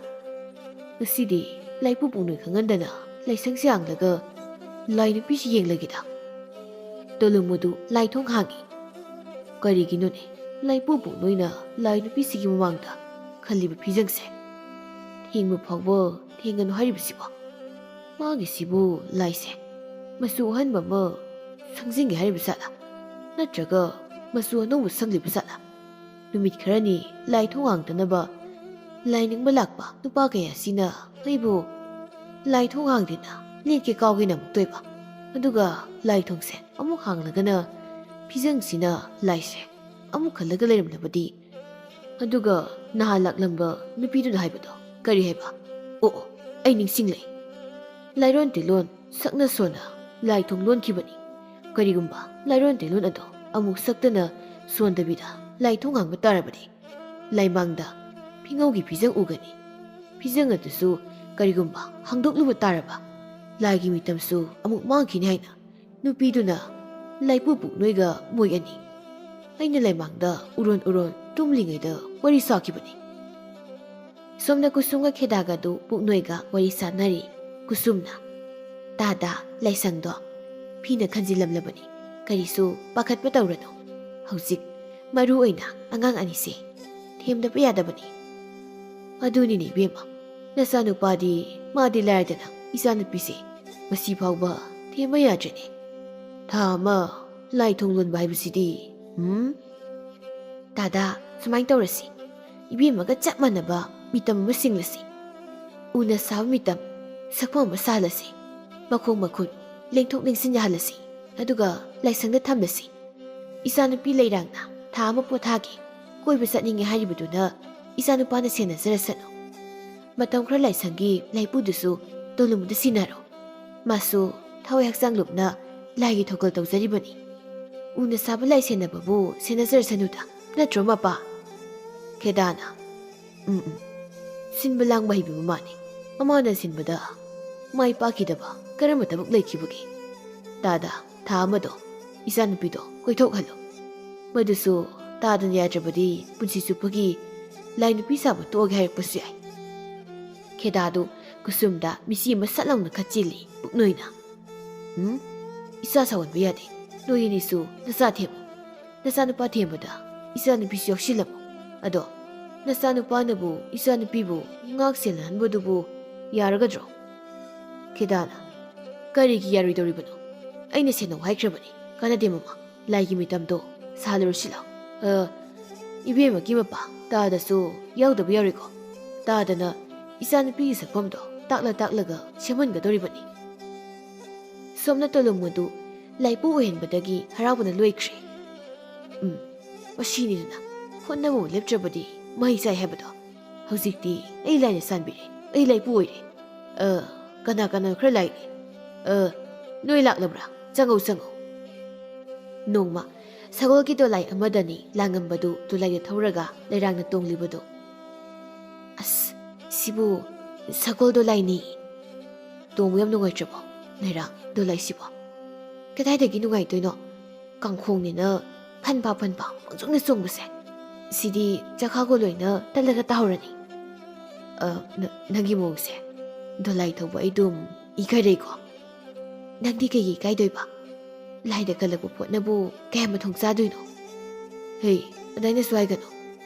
"ꯉꯁꯤꯗꯤ ꯂꯥꯏꯄꯨ ꯄꯨꯡꯅꯣꯏ ꯈꯪꯍꯟꯗꯅ ꯂꯥꯏꯁꯪꯁꯦ ꯍꯥꯡꯂꯒ ꯂꯥꯏ ꯅꯨꯄꯤꯁꯤ ꯌꯦꯡꯂꯒꯦꯗ꯫" ꯇꯣꯂꯨꯃꯨꯗꯨ ꯂꯥꯏꯊꯣꯡ ꯍꯥꯡꯉꯤ꯫ ꯀꯔꯤꯒꯤꯅꯣꯅꯦ, ꯂꯥꯏꯄꯨ ꯄꯨꯡꯅꯣꯏꯅ ꯂꯥꯏ ꯅꯨꯄꯤꯁꯤꯒꯤ ꯃꯃꯥꯡꯗ ꯈꯜꯂꯤꯕ ꯐꯤꯖꯪꯁꯦ? ꯊꯦꯡꯕ ꯐꯥꯎꯕ ꯊꯦꯡꯒꯅꯨ ꯍꯥꯏꯔꯤꯕꯁꯤꯕꯣ? ꯃꯥꯒꯤꯁꯤꯕꯨ ꯂꯥꯏꯁꯦ ꯃꯆꯨ ꯑꯍꯟꯕ ꯑꯃ ꯁꯪꯖꯤꯟꯒꯦ ꯍꯥꯏꯔꯤꯕ ꯖꯥꯠꯂꯥ? ꯅꯠꯇ꯭ꯔꯒ ꯃꯆꯨ ꯑꯅꯧꯕ ꯁꯪꯂꯤꯕ ꯖꯥꯠꯂꯥ? ꯅꯨꯃꯤꯠ ꯈꯔꯅꯤ ꯂꯥꯏ ꯊꯣꯡ ꯍꯥꯡꯗꯅꯕ ꯂꯥꯏ ꯅꯤꯡꯕ ꯂꯥꯛꯄ ꯅꯨꯄꯥ ꯀꯌꯥꯁꯤꯅ ꯑꯩꯕꯨ ꯂꯥꯏ ꯊꯣꯡ ꯍꯥꯡꯗꯦꯅ ꯂꯦꯠꯀꯦ ꯀꯥꯎꯒꯦꯅ ꯑꯃꯨꯛ ꯇꯣꯏꯕ꯫ ꯑꯗꯨꯒ ꯂꯥꯏ ꯊꯣꯡꯁꯦ ꯑꯃꯨꯛ ꯍꯥꯡꯂꯒꯅ ꯐꯤꯖꯪꯁꯤꯅ ꯂꯥꯏꯁꯦ ꯑꯃꯨꯛ ꯈꯜꯂꯒ ꯂꯩꯔꯝꯂꯕꯗꯤ꯫ ꯑꯗꯨꯒ ꯅꯍꯥꯟ ꯂꯥꯛꯂꯝꯕ ꯅꯨꯄꯤꯗꯨꯅ ꯍꯥꯏꯕꯗꯣ ꯀꯔꯤ ꯍꯥꯏꯕ? ꯑꯣ, ꯑꯣ, ꯑꯩ ꯅꯤꯡꯁꯤꯡꯂꯦ꯫ ꯂꯥꯏꯔꯣꯟ ꯇꯤꯂꯣꯟ ꯁꯛꯅ ꯁꯣꯟꯅ ꯂꯥꯏ ꯊꯣꯡ ꯂꯣꯟꯈꯤꯕꯅꯤ꯫ ꯀꯔꯤꯒꯨꯝꯕ ꯂꯥꯏꯔꯣꯟ ꯇꯤꯂꯣꯟ ꯑꯗꯣ ꯑꯃꯨꯛ ꯁꯛꯇꯅ ꯁꯣꯟꯗꯕꯤꯗ ꯂꯥꯏ ꯊꯣꯡ ꯍꯥꯡꯕ ꯇꯥꯔꯕꯗꯤ, ꯂꯥꯏꯃꯥꯡꯗ ꯐꯤꯉꯧꯒꯤ ꯐꯤꯖꯪ ꯎꯒꯅꯤ꯫ ꯐꯤꯖꯪ ꯑꯗꯨꯁꯨ ꯀꯔꯤꯒꯨꯝꯕ ꯍꯥꯡꯗꯣꯛꯂꯨꯕ ꯇꯥꯔꯕ, ꯂꯥꯏꯒꯤ ꯃꯤꯇꯝꯁꯨ ꯑꯃꯨꯛ ꯃꯥꯡꯈꯤꯅꯤ ꯍꯥꯏꯅ ꯅꯨꯄꯤꯗꯨꯅ ꯂꯥꯏꯄꯨ ꯄꯨꯛꯅꯣꯏꯒ ꯃꯣꯏ ꯑꯅꯤ ꯑꯩꯅ ꯂꯥꯏꯃꯥꯡꯗ ꯎꯔꯣꯟ ꯎꯔꯣꯟ ꯇꯨꯝꯂꯤꯉꯩꯗ ꯋꯥꯔꯤ ꯁꯥꯈꯤꯕꯅꯤ꯫ ꯁꯣꯝꯅ ꯀꯨꯁꯨꯝꯒ ꯈꯦꯗꯥꯒꯗꯨ ꯄꯨꯛꯅꯣꯏꯒ ꯋꯥꯔꯤ ꯁꯥꯟꯅꯔꯤ꯫ ꯀꯨꯁꯨꯝꯅ, "ꯇꯥꯗ, ꯂꯥꯏꯁꯪꯗꯣ ꯐꯤꯅ ꯈꯟꯖꯤꯜꯂꯝꯂꯕꯅꯤ꯫ ꯀꯔꯤꯁꯨ ꯄꯥꯈꯠꯄ ꯇꯧꯔꯅꯨ꯫ ꯍꯧꯖꯤꯛ ꯃꯔꯨ ꯑꯣꯏꯅ ꯑꯉꯥꯡ ꯑꯅꯤꯁꯦ ꯊꯦꯝꯗꯕ ꯌꯥꯗꯕꯅꯤ꯫" "ꯑꯗꯨꯅꯤꯅꯦ ꯏꯕꯦꯝꯃ, ꯅꯆꯥꯅꯨꯄꯥꯗꯤ ꯃꯥꯗꯤ ꯂꯥꯏꯔꯗꯅ ꯏꯆꯥꯅꯨꯄꯤꯁꯦ ꯉꯁꯤ ꯐꯥꯎꯕ ꯊꯦꯝꯕ ꯌꯥꯗ꯭ꯔꯤꯅꯦ꯫ ꯊꯥ ꯑꯃ ꯂꯥꯏ ꯊꯣꯡ ꯂꯣꯟꯕ ꯍꯥꯏꯕꯁꯤꯗꯤ, ꯎꯝ?" "ꯇꯥꯗ, ꯁꯨꯃꯥꯏꯅ ꯇꯧꯔꯁꯤ꯫ ꯏꯕꯦꯝꯃꯒ ꯆꯞ ꯃꯥꯟꯅꯕ ꯃꯤꯇꯝ ꯑꯃ ꯁꯤꯡꯂꯁꯤ꯫ ꯎꯅ ꯁꯥꯕ ꯃꯤꯇꯝ, ꯁꯛꯐꯝ ꯑꯃ ꯁꯥꯍꯜꯂꯁꯤ꯫ ꯃꯈꯣꯡ ꯃꯈꯨꯠ ꯂꯦꯡꯊꯣꯛ ꯂꯦꯡꯁꯤꯟ ꯌꯥꯍꯜꯂꯁꯤ꯫ ꯑꯗꯨꯒ ꯂꯥꯏꯁꯪꯗ ꯊꯝꯂꯁꯤ꯫ ꯏꯆꯥꯅꯨꯄꯤ ꯂꯩꯔꯥꯡꯅ ꯊꯥ ꯑꯃ ꯄꯣꯊꯥꯒꯦ, ꯀꯣꯏꯕ ꯆꯠꯅꯤꯡꯉꯦ ꯍꯥꯏꯔꯤꯕꯗꯨꯅ ꯏꯆꯥꯅꯨꯄꯥꯅ ꯁꯦꯟꯅꯖꯔꯁꯅꯨ꯫ ꯃꯇꯝ ꯈꯔ ꯂꯥꯏꯁꯪꯒꯤ ꯂꯥꯏꯄꯨꯗꯨꯁꯨ ꯇꯣꯂꯨꯝꯗ ꯁꯤꯟꯅꯔꯣ꯫ ꯃꯥꯁꯨ ꯊꯋꯥꯏ ꯍꯛꯆꯥꯡ ꯂꯨꯞꯅ ꯂꯥꯏꯒꯤ ꯊꯧꯒꯜ ꯇꯧꯖꯔꯤꯕꯅꯤ꯫ ꯎꯅ ꯁꯥꯕ ꯂꯥꯏ ꯁꯦꯟꯅꯕꯕꯨ ꯁꯦꯟꯅꯖꯔꯁꯅꯨꯗ, ꯅꯠꯇ꯭ꯔꯣ ꯃꯄꯥ?" ꯈꯦꯗꯥꯅ, "ꯎꯝ, ꯎꯝ, ꯁꯤꯟꯕ ꯂꯥꯡꯕ ꯍꯩꯕ ꯃꯃꯥꯅꯤ꯫ ꯃꯃꯥꯅ ꯁꯤꯟꯕꯗ ꯃꯥꯏ ꯄꯥꯛꯈꯤꯗꯕ ꯀꯔꯝꯕ ꯊꯕꯛ ꯂꯩꯈꯤꯕꯒꯦ? ꯇꯥꯗ, ꯊꯥ ꯑꯃꯗꯣ ꯏꯆꯥꯅꯨꯄꯤꯗꯣ ꯀꯣꯏꯊꯣꯛꯍꯜꯂꯨ꯫ ꯃꯗꯨꯁꯨ ꯇꯥꯗꯅ ꯌꯥꯗ꯭ꯔꯕꯗꯤ ꯄꯨꯟꯁꯤ ꯆꯨꯞꯄꯒꯤ ꯂꯥꯏ ꯅꯨꯄꯤ ꯁꯥꯕ ꯇꯣꯛꯑꯒꯦ ꯍꯥꯏꯔꯛꯄꯁꯨ ꯌꯥꯏ꯫" ꯈꯦꯗꯥꯗꯨ ꯀꯨꯁꯨꯝꯗ ꯃꯤꯆꯤ ꯑꯃ ꯁꯠ ꯂꯥꯎꯅ ꯈꯠꯆꯤꯜꯂꯤ ꯄꯨꯛꯅꯣꯏꯅ꯫ "ꯎꯝ? ꯏꯆꯥ ꯁꯥꯎꯍꯟꯕ ꯌꯥꯗꯦ꯫ ꯅꯣꯏ ꯑꯅꯤꯁꯨ ꯅꯆꯥ ꯊꯦꯝꯃꯨ꯫ ꯅꯆꯥꯅꯨꯄꯥ ꯊꯦꯝꯕꯗ ꯏꯆꯥꯅꯨꯄꯤꯁꯨ ꯌꯥꯎꯁꯤꯜꯂꯝꯃꯨ꯫ ꯑꯗꯣ ꯅꯆꯥꯅꯨꯄꯥꯅꯕꯨ ꯏꯆꯥꯅꯨꯄꯤꯕꯨ ꯉꯥꯛ ꯁꯦꯜꯍꯟꯕꯗꯨꯕꯨ ꯌꯥꯔꯒꯗ꯭ꯔꯣ?" ꯈꯦꯗꯥꯅ, "ꯀꯔꯤꯒꯤ ꯌꯥꯔꯣꯏꯗꯧꯔꯤꯕꯅꯣ? ꯑꯩꯅ ꯁꯦꯟꯅꯧ ꯍꯥꯏꯈ꯭ꯔꯕꯅꯤ꯫ ꯀꯥꯟꯅꯗꯦ ꯃꯃꯥ, ꯂꯥꯏꯒꯤ ꯃꯤꯇꯝꯗꯣ ꯁꯥꯜꯂꯨꯔꯁꯤ ꯂꯥꯎ꯫ ꯑ, ꯏꯕꯦꯝꯃꯒꯤ ꯃꯄꯥ ꯇꯥꯗꯁꯨ ꯌꯥꯎꯗꯕ ꯌꯥꯔꯣꯏꯀꯣ꯫ ꯇꯥꯗꯅ ꯏꯆꯥꯅꯨꯄꯤꯒꯤ ꯁꯛꯐꯝꯗꯣ ꯇꯥꯛꯂ ꯇꯥꯛꯂꯒ ꯁꯦꯝꯍꯟꯒꯗꯧꯔꯤꯕꯅꯤ꯫ ꯁꯣꯝꯅ ꯇꯣꯂꯨꯝ ꯑꯗꯨ ꯂꯥꯏꯄꯨ ꯑꯣꯏꯍꯟꯕꯗꯒꯤ ꯍꯔꯥꯎꯕꯅ ꯂꯣꯏꯈ꯭ꯔꯦ꯫ ꯎꯝ, ꯃꯁꯤꯅꯤꯗꯅ ꯍꯣꯠꯅꯕ ꯑꯃ ꯂꯦꯞꯇ꯭ꯔꯕꯗꯤ ꯃꯍꯩ ꯆꯥꯏ ꯍꯥꯏꯕꯗꯣ꯫ ꯍꯧꯖꯤꯛꯇꯤ ꯑꯩ ꯂꯥꯏꯅ ꯆꯥꯟꯕꯤꯔꯦ, ꯑꯩ ꯂꯥꯏꯄꯨ ꯑꯣꯏꯔꯦ꯫ ꯑ, ꯀꯅꯥ ꯀꯅꯥ ꯈꯔ ꯂꯥꯛꯏ? ꯑ, ꯅꯣꯏ ꯂꯥꯛꯂꯕ꯭ꯔꯥ? ꯆꯪꯉꯧ, ꯆꯪꯉꯧ꯫ ꯅꯣꯡꯃ ꯁꯒꯣꯜꯒꯤ ꯗꯣꯂꯥꯏ ꯑꯃꯗꯅꯤ ꯂꯥꯡꯉꯝꯕꯗꯨ ꯗꯣꯂꯥꯏꯗ ꯊꯧꯔꯒ ꯂꯩꯔꯥꯡꯅ ꯇꯣꯡꯂꯤꯕꯗꯨ꯫ ꯑꯁ, ꯁꯤꯕꯨ ꯁꯒꯣꯜ ꯗꯣꯂꯥꯏꯅꯤ꯫ ꯇꯣꯡꯕ ꯌꯥꯝ ꯅꯨꯡꯉꯥꯏꯇ꯭ꯔꯕꯣ ꯂꯩꯔꯥꯡ ꯗꯣꯂꯥꯏꯁꯤꯕꯣ? ꯀꯗꯥꯏꯗꯒꯤ ꯅꯨꯡꯉꯥꯏꯗꯣꯏꯅꯣ? ꯀꯥꯡꯈꯣꯡꯅꯤꯅ ꯐꯟꯕꯥ ꯐꯟꯕꯥ ꯄꯪꯆꯣꯡꯗ ꯆꯣꯡꯕꯁꯦ꯫ ꯁꯤꯗꯤ ꯆꯈꯥꯒ ꯂꯣꯏꯅ ꯇꯠꯂꯒ ꯇꯥꯍꯧꯔꯅꯤ꯫ ꯑ, ꯅ-, ꯅꯪꯒꯤ ꯃꯑꯣꯡꯁꯦ꯫ ꯗꯣꯂꯥꯏ ꯊꯧꯕ ꯑꯩ ꯑꯗꯨꯝ ꯏꯀꯥꯏꯔꯛꯏꯀꯣ꯫ ꯅꯪꯗꯤ ꯀꯩꯒꯤ ꯏꯀꯥꯏꯗꯣꯏꯕ? ꯂꯥꯏꯗ ꯀꯠꯂꯛꯄ ꯄꯣꯠꯅꯕꯨ ꯀꯌꯥꯝ ꯃꯊꯣꯡ ꯆꯥꯗꯣꯏꯅꯣ? ꯍꯦ, ꯑꯗꯥꯏꯅꯁꯨ ꯍꯥꯏꯒꯅꯨ꯫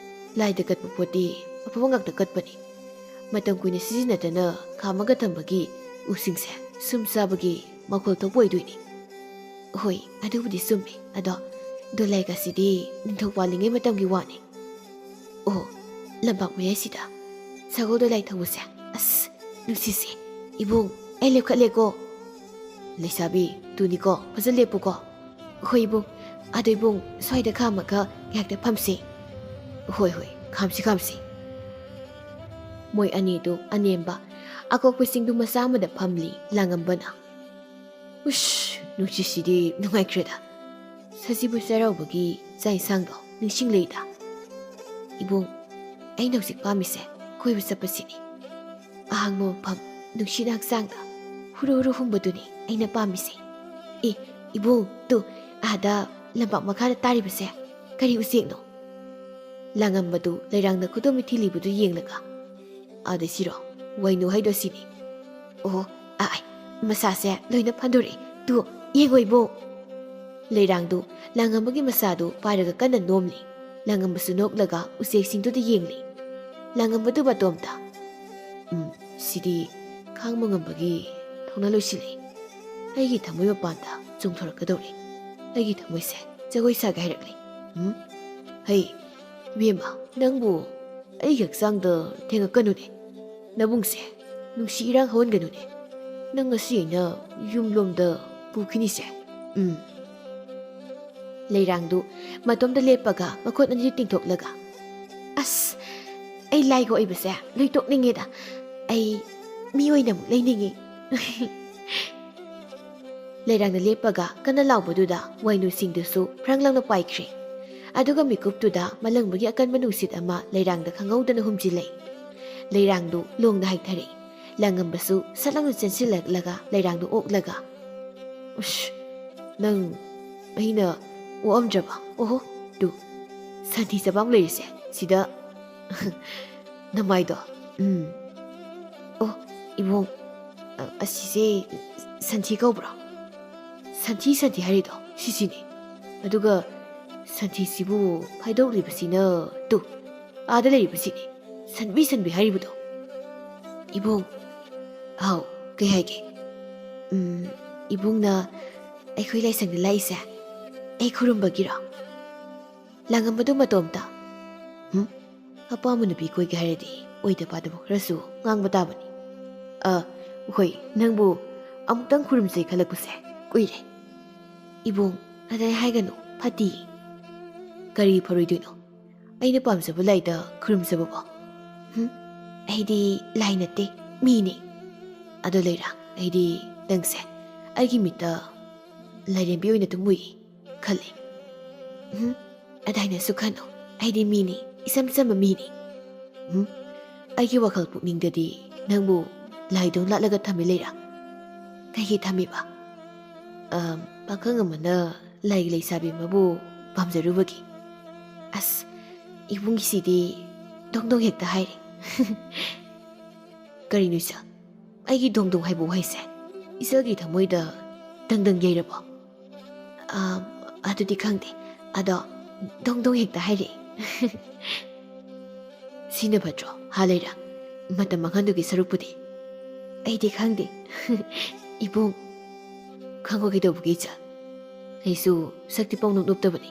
ꯂꯥꯏꯗ ꯀꯠꯄ ꯄꯣꯠꯇꯤ ꯑꯐꯕ ꯉꯥꯛꯇ ꯀꯠꯄꯅꯤ꯫ ꯃꯇꯝ ꯀꯨꯏꯅ ꯁꯤꯖꯤꯟꯅꯗꯅ ꯈꯥꯝꯃꯒ ꯊꯝꯕꯒꯤ ꯎꯁꯤꯡꯁꯦ ꯁꯨꯝ ꯆꯥꯕꯒꯤ ꯃꯈꯣꯜ ꯊꯣꯛꯄ ꯑꯣꯏꯗꯣꯏꯅꯤ꯫ ꯍꯣꯏ, ꯑꯗꯨꯕꯨꯗꯤ ꯆꯨꯝꯃꯤ꯫ ꯑꯗꯣ ꯗꯣꯂꯥꯏꯒꯁꯤꯗꯤ ꯅꯤꯡꯊꯧ ꯄꯥꯜꯂꯤꯉꯩ ꯃꯇꯝꯒꯤ ꯋꯥꯅꯤ꯫ ꯑꯣ, ꯂꯝꯄꯥꯛ ꯃꯌꯥꯏꯁꯤꯗ ꯁꯒꯣꯜ ꯗꯣꯂꯥꯏ ꯊꯧꯕꯁꯦ꯫ ꯑꯁ, ꯅꯨꯡꯁꯤꯁꯦ꯫ ꯏꯕꯨꯡ, ꯑꯩ ꯂꯦꯞꯈꯠꯂꯦꯀꯣ꯫ ꯂꯩꯁꯥꯕꯤ, ꯇꯨꯅꯤꯀꯣ, ꯐꯖꯅ ꯂꯦꯞꯄꯨꯀꯣ꯫ ꯍꯣꯏ ꯏꯕꯨꯡ, ꯑꯗꯣ ꯏꯕꯨꯡ, ꯁ꯭ꯋꯥꯏꯗ ꯈꯥꯝꯃꯒ ꯉꯥꯏꯍꯥꯛꯇ ꯐꯝꯁꯤ꯫ ꯍꯣꯏ, ꯍꯣꯏ, ꯈꯥꯝꯁꯤ, ꯈꯥꯝꯁꯤ꯫ ꯃꯣꯏ ꯑꯅꯤꯗꯨ ꯑꯅꯦꯝꯕ ꯑꯀꯣꯛꯄ ꯆꯤꯡꯗꯨ ꯃꯆꯥ ꯑꯃꯗ ꯐꯝꯂꯤ ꯂꯥꯡꯉꯝꯕꯅ꯫ ꯎꯁ, ꯅꯨꯡꯁꯤꯠꯁꯤꯗꯤ ꯅꯨꯡꯉꯥꯏꯈ꯭ꯔꯦꯗ꯫ ꯁꯖꯤꯕꯨ ꯆꯩꯔꯥꯎꯕꯒꯤ ꯆꯥꯛ ꯏꯟꯁꯥꯡꯗꯣ ꯅꯤꯡꯁꯤꯡꯂꯛꯏꯗ꯫ ꯏꯕꯨꯡ, ꯑꯩꯅ ꯍꯧꯖꯤꯛ ꯄꯥꯝꯃꯤꯁꯦ ꯀꯣꯏꯕ ꯆꯠꯄꯁꯤꯅꯤ꯫ ꯑꯍꯥꯡꯕ ꯃꯐꯝ, ꯅꯨꯡꯁꯤꯠꯅ ꯍꯛꯆꯥꯡꯗ ꯍꯨꯔꯨ ꯍꯨꯔꯨ ꯍꯨꯝꯕꯗꯨꯅꯤ ꯑꯩꯅ ꯄꯥꯝꯃꯤꯁꯦ꯫ ꯑꯦ, ꯏꯕꯨꯡ, ꯇꯨ, ꯑꯥꯗ ꯂꯝꯄꯥꯛ ꯃꯈꯥꯗ ꯇꯥꯔꯤꯕꯁꯦ ꯀꯔꯤ ꯎꯆꯦꯛꯅꯣ? ꯂꯥꯡꯉꯝꯕꯗꯨ ꯂꯩꯔꯥꯡꯅ ꯈꯨꯗꯣꯝꯕꯤ ꯊꯤꯜꯂꯤꯕꯗꯨ ꯌꯦꯡꯂꯒ, ꯑꯥꯗ ꯁꯤꯔꯣ? ꯋꯥꯏꯅꯨ ꯍꯥꯏꯗꯣ ꯁꯤꯅꯤ꯫ ꯑꯣ, ꯑꯥꯏ, ꯃꯁꯥꯁꯦ ꯂꯣꯏꯅ ꯐꯟꯗꯣꯔꯛꯑꯦ꯫ ꯇꯨ, ꯌꯦꯡꯉꯣ ꯏꯕꯨꯡ꯫ ꯂꯩꯔꯥꯡꯗꯨ ꯂꯥꯡꯉꯝꯕꯒꯤ ꯃꯁꯥꯗꯨ ꯄꯥꯏꯔꯒ ꯀꯟꯅ ꯅꯣꯝꯂꯤ꯫ ꯂꯥꯡꯉꯝꯕꯁꯨ ꯅꯣꯛꯂꯒ ꯎꯆꯦꯛꯁꯤꯡꯗꯨꯗ ꯌꯦꯡꯂꯤ꯫ ꯂꯥꯡꯉꯝꯕꯗꯨ ꯃꯇꯣꯝꯇ, "ꯎꯝ, ꯁꯤꯗꯤ ꯈꯥꯡꯕ ꯉꯝꯕꯒꯤ ꯊꯧꯅꯥ ꯂꯣꯏꯁꯤꯜꯂꯦ꯫ ꯑꯩꯒꯤ ꯊꯃꯣꯏ ꯃꯄꯥꯟꯗ ꯆꯣꯡꯊꯣꯔꯛꯀꯗꯧꯔꯦ꯫ ꯑꯩꯒꯤ ꯊꯃꯣꯏꯁꯦ ꯖꯒꯣꯏ ꯁꯥꯒꯦ ꯍꯥꯏꯔꯛꯂꯦ꯫ ꯎꯝ? ꯍꯩ, ꯏꯕꯦꯝꯃ, ꯅꯪꯕꯨ ꯑꯩꯒꯤ ꯍꯛꯆꯥꯡꯗ ꯊꯦꯡꯉꯛꯀꯅꯨꯅꯦ꯫ ꯅꯕꯨꯡꯁꯦ ꯅꯨꯡꯁꯤ ꯏꯔꯥꯡ ꯍꯧꯍꯟꯒꯅꯨꯅꯦ꯫ ꯅꯪ ꯉꯁꯤ ꯑꯩꯅ ꯌꯨꯝꯂꯣꯝꯗ ꯄꯨꯈꯤꯅꯤꯁꯦ꯫ ꯎꯝ꯫ ꯂꯩꯔꯥꯡꯗꯨ ꯃꯇꯣꯝꯗ ꯂꯦꯞꯄꯒ ꯃꯈꯨꯠ ꯑꯅꯤꯗꯨ ꯇꯤꯡꯊꯣꯛꯂꯒ, "ꯑꯁ, ꯑꯩ ꯂꯥꯏꯒ ꯑꯣꯏꯕꯁꯦ ꯂꯣꯏ ꯇꯣꯛꯅꯤꯡꯉꯦꯗ꯫ ꯑꯩ ꯃꯤ ꯑꯣꯏꯅ ꯑꯃꯨꯛ ꯂꯩꯅꯤꯡꯉꯤ꯫" ꯂꯩꯔꯥꯡꯅ ꯂꯦꯞꯄꯒ ꯀꯟꯅ ꯂꯥꯎꯕꯗꯨꯗ ꯋꯥꯏꯅꯨꯁꯤꯡꯗꯨꯁꯨ ꯐ꯭ꯔꯪ ꯂꯥꯎꯅ ꯄꯥꯏꯈ꯭ꯔꯦ꯫ ꯑꯗꯨꯒ ꯃꯤꯀꯨꯞꯇꯨꯗ ꯃꯂꯪꯕꯒꯤ ꯑꯀꯟꯕ ꯅꯨꯡꯁꯤꯠ ꯑꯃ ꯂꯩꯔꯥꯡꯗ ꯈꯪꯍꯧꯗꯅ ꯍꯨꯝꯖꯤꯜꯂꯦ꯫ ꯂꯩꯔꯥꯡꯗꯨ ꯂꯣꯡꯅ ꯍꯥꯏꯊꯔꯛꯏ꯫ ꯂꯥꯡꯉꯝꯕꯁꯨ ꯁꯠ ꯂꯥꯎꯅ ꯆꯦꯟꯁꯤꯜꯂꯛꯂꯒ ꯂꯩꯔꯥꯡꯗꯨ ꯑꯣꯛꯂꯒ, "ꯎꯁ, ꯅꯪ ꯑꯩꯅ ꯑꯣꯛꯑꯝꯗ꯭ꯔꯕ? ꯑꯣꯍꯣ, ꯇꯨ, ꯁꯟꯊꯤ ꯆꯕꯥꯡ ꯂꯩꯔꯤꯁꯦ ꯁꯤꯗ ꯅꯃꯥꯏꯗꯣ꯫ ꯎꯝ꯫ ꯑꯣ, ꯏꯕꯨꯡ, ꯑ-, ꯑꯁꯤꯁꯦ ꯁꯟꯊꯤ ꯀꯧꯕ꯭ꯔꯣ? ꯁꯟꯊꯤ, ꯁꯟꯊꯤ ꯍꯥꯏꯔꯤꯗꯣ ꯁꯤꯁꯤꯅꯤ꯫ ꯑꯗꯨꯒ ꯁꯟꯊꯤꯁꯤꯕꯨ ꯐꯥꯏꯗꯣꯛꯂꯤꯕꯁꯤꯅ ꯇꯨ, ꯑꯥꯗ ꯂꯩꯔꯤꯕꯁꯤꯅꯤ꯫ ꯁꯟꯕꯤ, ꯁꯟꯕꯤ ꯍꯥꯏꯔꯤꯕꯗꯣ꯫" "ꯏꯕꯨꯡ꯫" "ꯍꯥꯎ, ꯀꯩ ꯍꯥꯏꯒꯦ?" "ꯎꯝ, ꯏꯕꯨꯡꯅ ꯑꯩꯈꯣꯏ ꯂꯥꯏꯁꯪꯗ ꯂꯥꯛꯏꯁꯦ ꯑꯩ ꯈꯨꯔꯨꯝꯕꯒꯤꯔꯣ?" ꯂꯥꯡꯉꯝꯕꯗꯨ ꯃꯇꯣꯝꯇ, "ꯍꯨꯝ? ꯑꯄꯥꯝꯕ ꯅꯨꯄꯤ ꯀꯣꯏꯒꯦ ꯍꯥꯏꯔꯗꯤ ꯑꯣꯏꯗ ꯄꯥꯗꯕ ꯈꯔꯁꯨ ꯉꯥꯡꯕ ꯇꯥꯕꯅꯤ꯫ ꯑ, ꯍꯣꯏ, ꯅꯪꯕꯨ ꯑꯃꯨꯛꯇꯪ ꯈꯨꯔꯨꯝꯖꯩ ꯈꯜꯂꯛꯄꯁꯦ ꯀꯨꯏꯔꯦ꯫" "ꯏꯕꯨꯡ, ꯑꯗꯥꯏ ꯍꯥꯏꯒꯅꯨ, ꯐꯠꯇꯤꯌꯦ꯫" "ꯀꯔꯤ ꯐꯔꯣꯏꯗꯣꯏꯅꯣ? ꯑꯩꯅ ꯄꯥꯝꯖꯕ ꯂꯥꯏꯗ ꯈꯨꯔꯨꯝꯖꯕꯕꯣ? ꯍꯨꯝ? ꯑꯩꯗꯤ ꯂꯥꯏ ꯅꯠꯇꯦ, ꯃꯤꯅꯤ꯫ ꯑꯗꯣ ꯂꯩꯔꯥ, ꯑꯩꯗꯤ ꯅꯪꯁꯦ ꯑꯩꯒꯤ ꯃꯤꯠꯇ ꯂꯥꯏꯔꯦꯝꯕꯤ ꯑꯣꯏꯅ ꯑꯗꯨꯝ ꯎꯏ ꯈꯜꯂꯤ꯫" "ꯎꯝ, ꯑꯗꯥꯏꯅꯁꯨ ꯈꯟꯅꯨ, ꯑꯩꯗꯤ ꯃꯤꯅꯤ, ꯏꯆꯝ ꯆꯝꯕ ꯃꯤꯅꯤ꯫" "ꯎꯝ, ꯑꯩꯒꯤ ꯋꯥꯈꯜ ꯄꯨꯛꯅꯤꯡꯗꯗꯤ ꯅꯪꯕꯨ ꯂꯥꯏꯗꯧ ꯂꯥꯠꯂꯒ ꯊꯝꯃꯤ ꯂꯩꯔꯥ꯫" "ꯀꯩꯒꯤ ꯊꯝꯃꯤꯕ?" "ꯑꯝ, ꯄꯥꯈꯪ ꯑꯃꯅ ꯂꯥꯏꯒꯤ ꯂꯩꯁꯥꯕꯤ ꯑꯃꯕꯨ ꯄꯥꯝꯖꯔꯨꯕꯒꯤ꯫" "ꯑꯁ, ꯏꯕꯨꯡꯒꯤꯁꯤꯗꯤ ꯗꯣꯡ ꯗꯣꯡ ꯍꯦꯛꯇ ꯍꯥꯏꯔꯦ꯫" "ꯀꯔꯤꯅꯣ ꯏꯆꯜ? ꯑꯩꯒꯤ ꯗꯣꯡ ꯗꯣꯡ ꯍꯥꯏꯕ ꯋꯥꯍꯩꯁꯦ ꯏꯆꯜꯒꯤ ꯊꯃꯣꯏꯗ ꯗꯪ ꯗꯪ ꯌꯩꯔꯕꯣ?" "ꯑꯥ, ꯑꯗꯨꯗꯤ ꯈꯪꯗꯦ꯫ ꯑꯗꯣ ꯗꯣꯡ ꯗꯣꯡ ꯍꯦꯛꯇ ꯍꯥꯏꯔꯛꯑꯦ꯫" "ꯁꯤꯅ ꯐꯠꯇ꯭ꯔꯣ, ꯍꯥ ꯂꯩꯔꯥ? ꯃꯇꯝ ꯃꯥꯡꯍꯟꯗꯨꯒꯤ ꯁꯔꯨꯛꯄꯨꯗꯤ꯫" "ꯑꯩꯗꯤ ꯈꯪꯗꯦ꯫" "ꯏꯕꯨꯡ꯫" "ꯈꯪꯉꯣ ꯀꯩꯗꯧꯕꯒꯤ ꯏꯆꯜ? ꯑꯩꯁꯨ ꯁꯛꯇꯤ ꯄꯪꯅꯣꯞ ꯅꯣꯞꯇꯕꯅꯤ꯫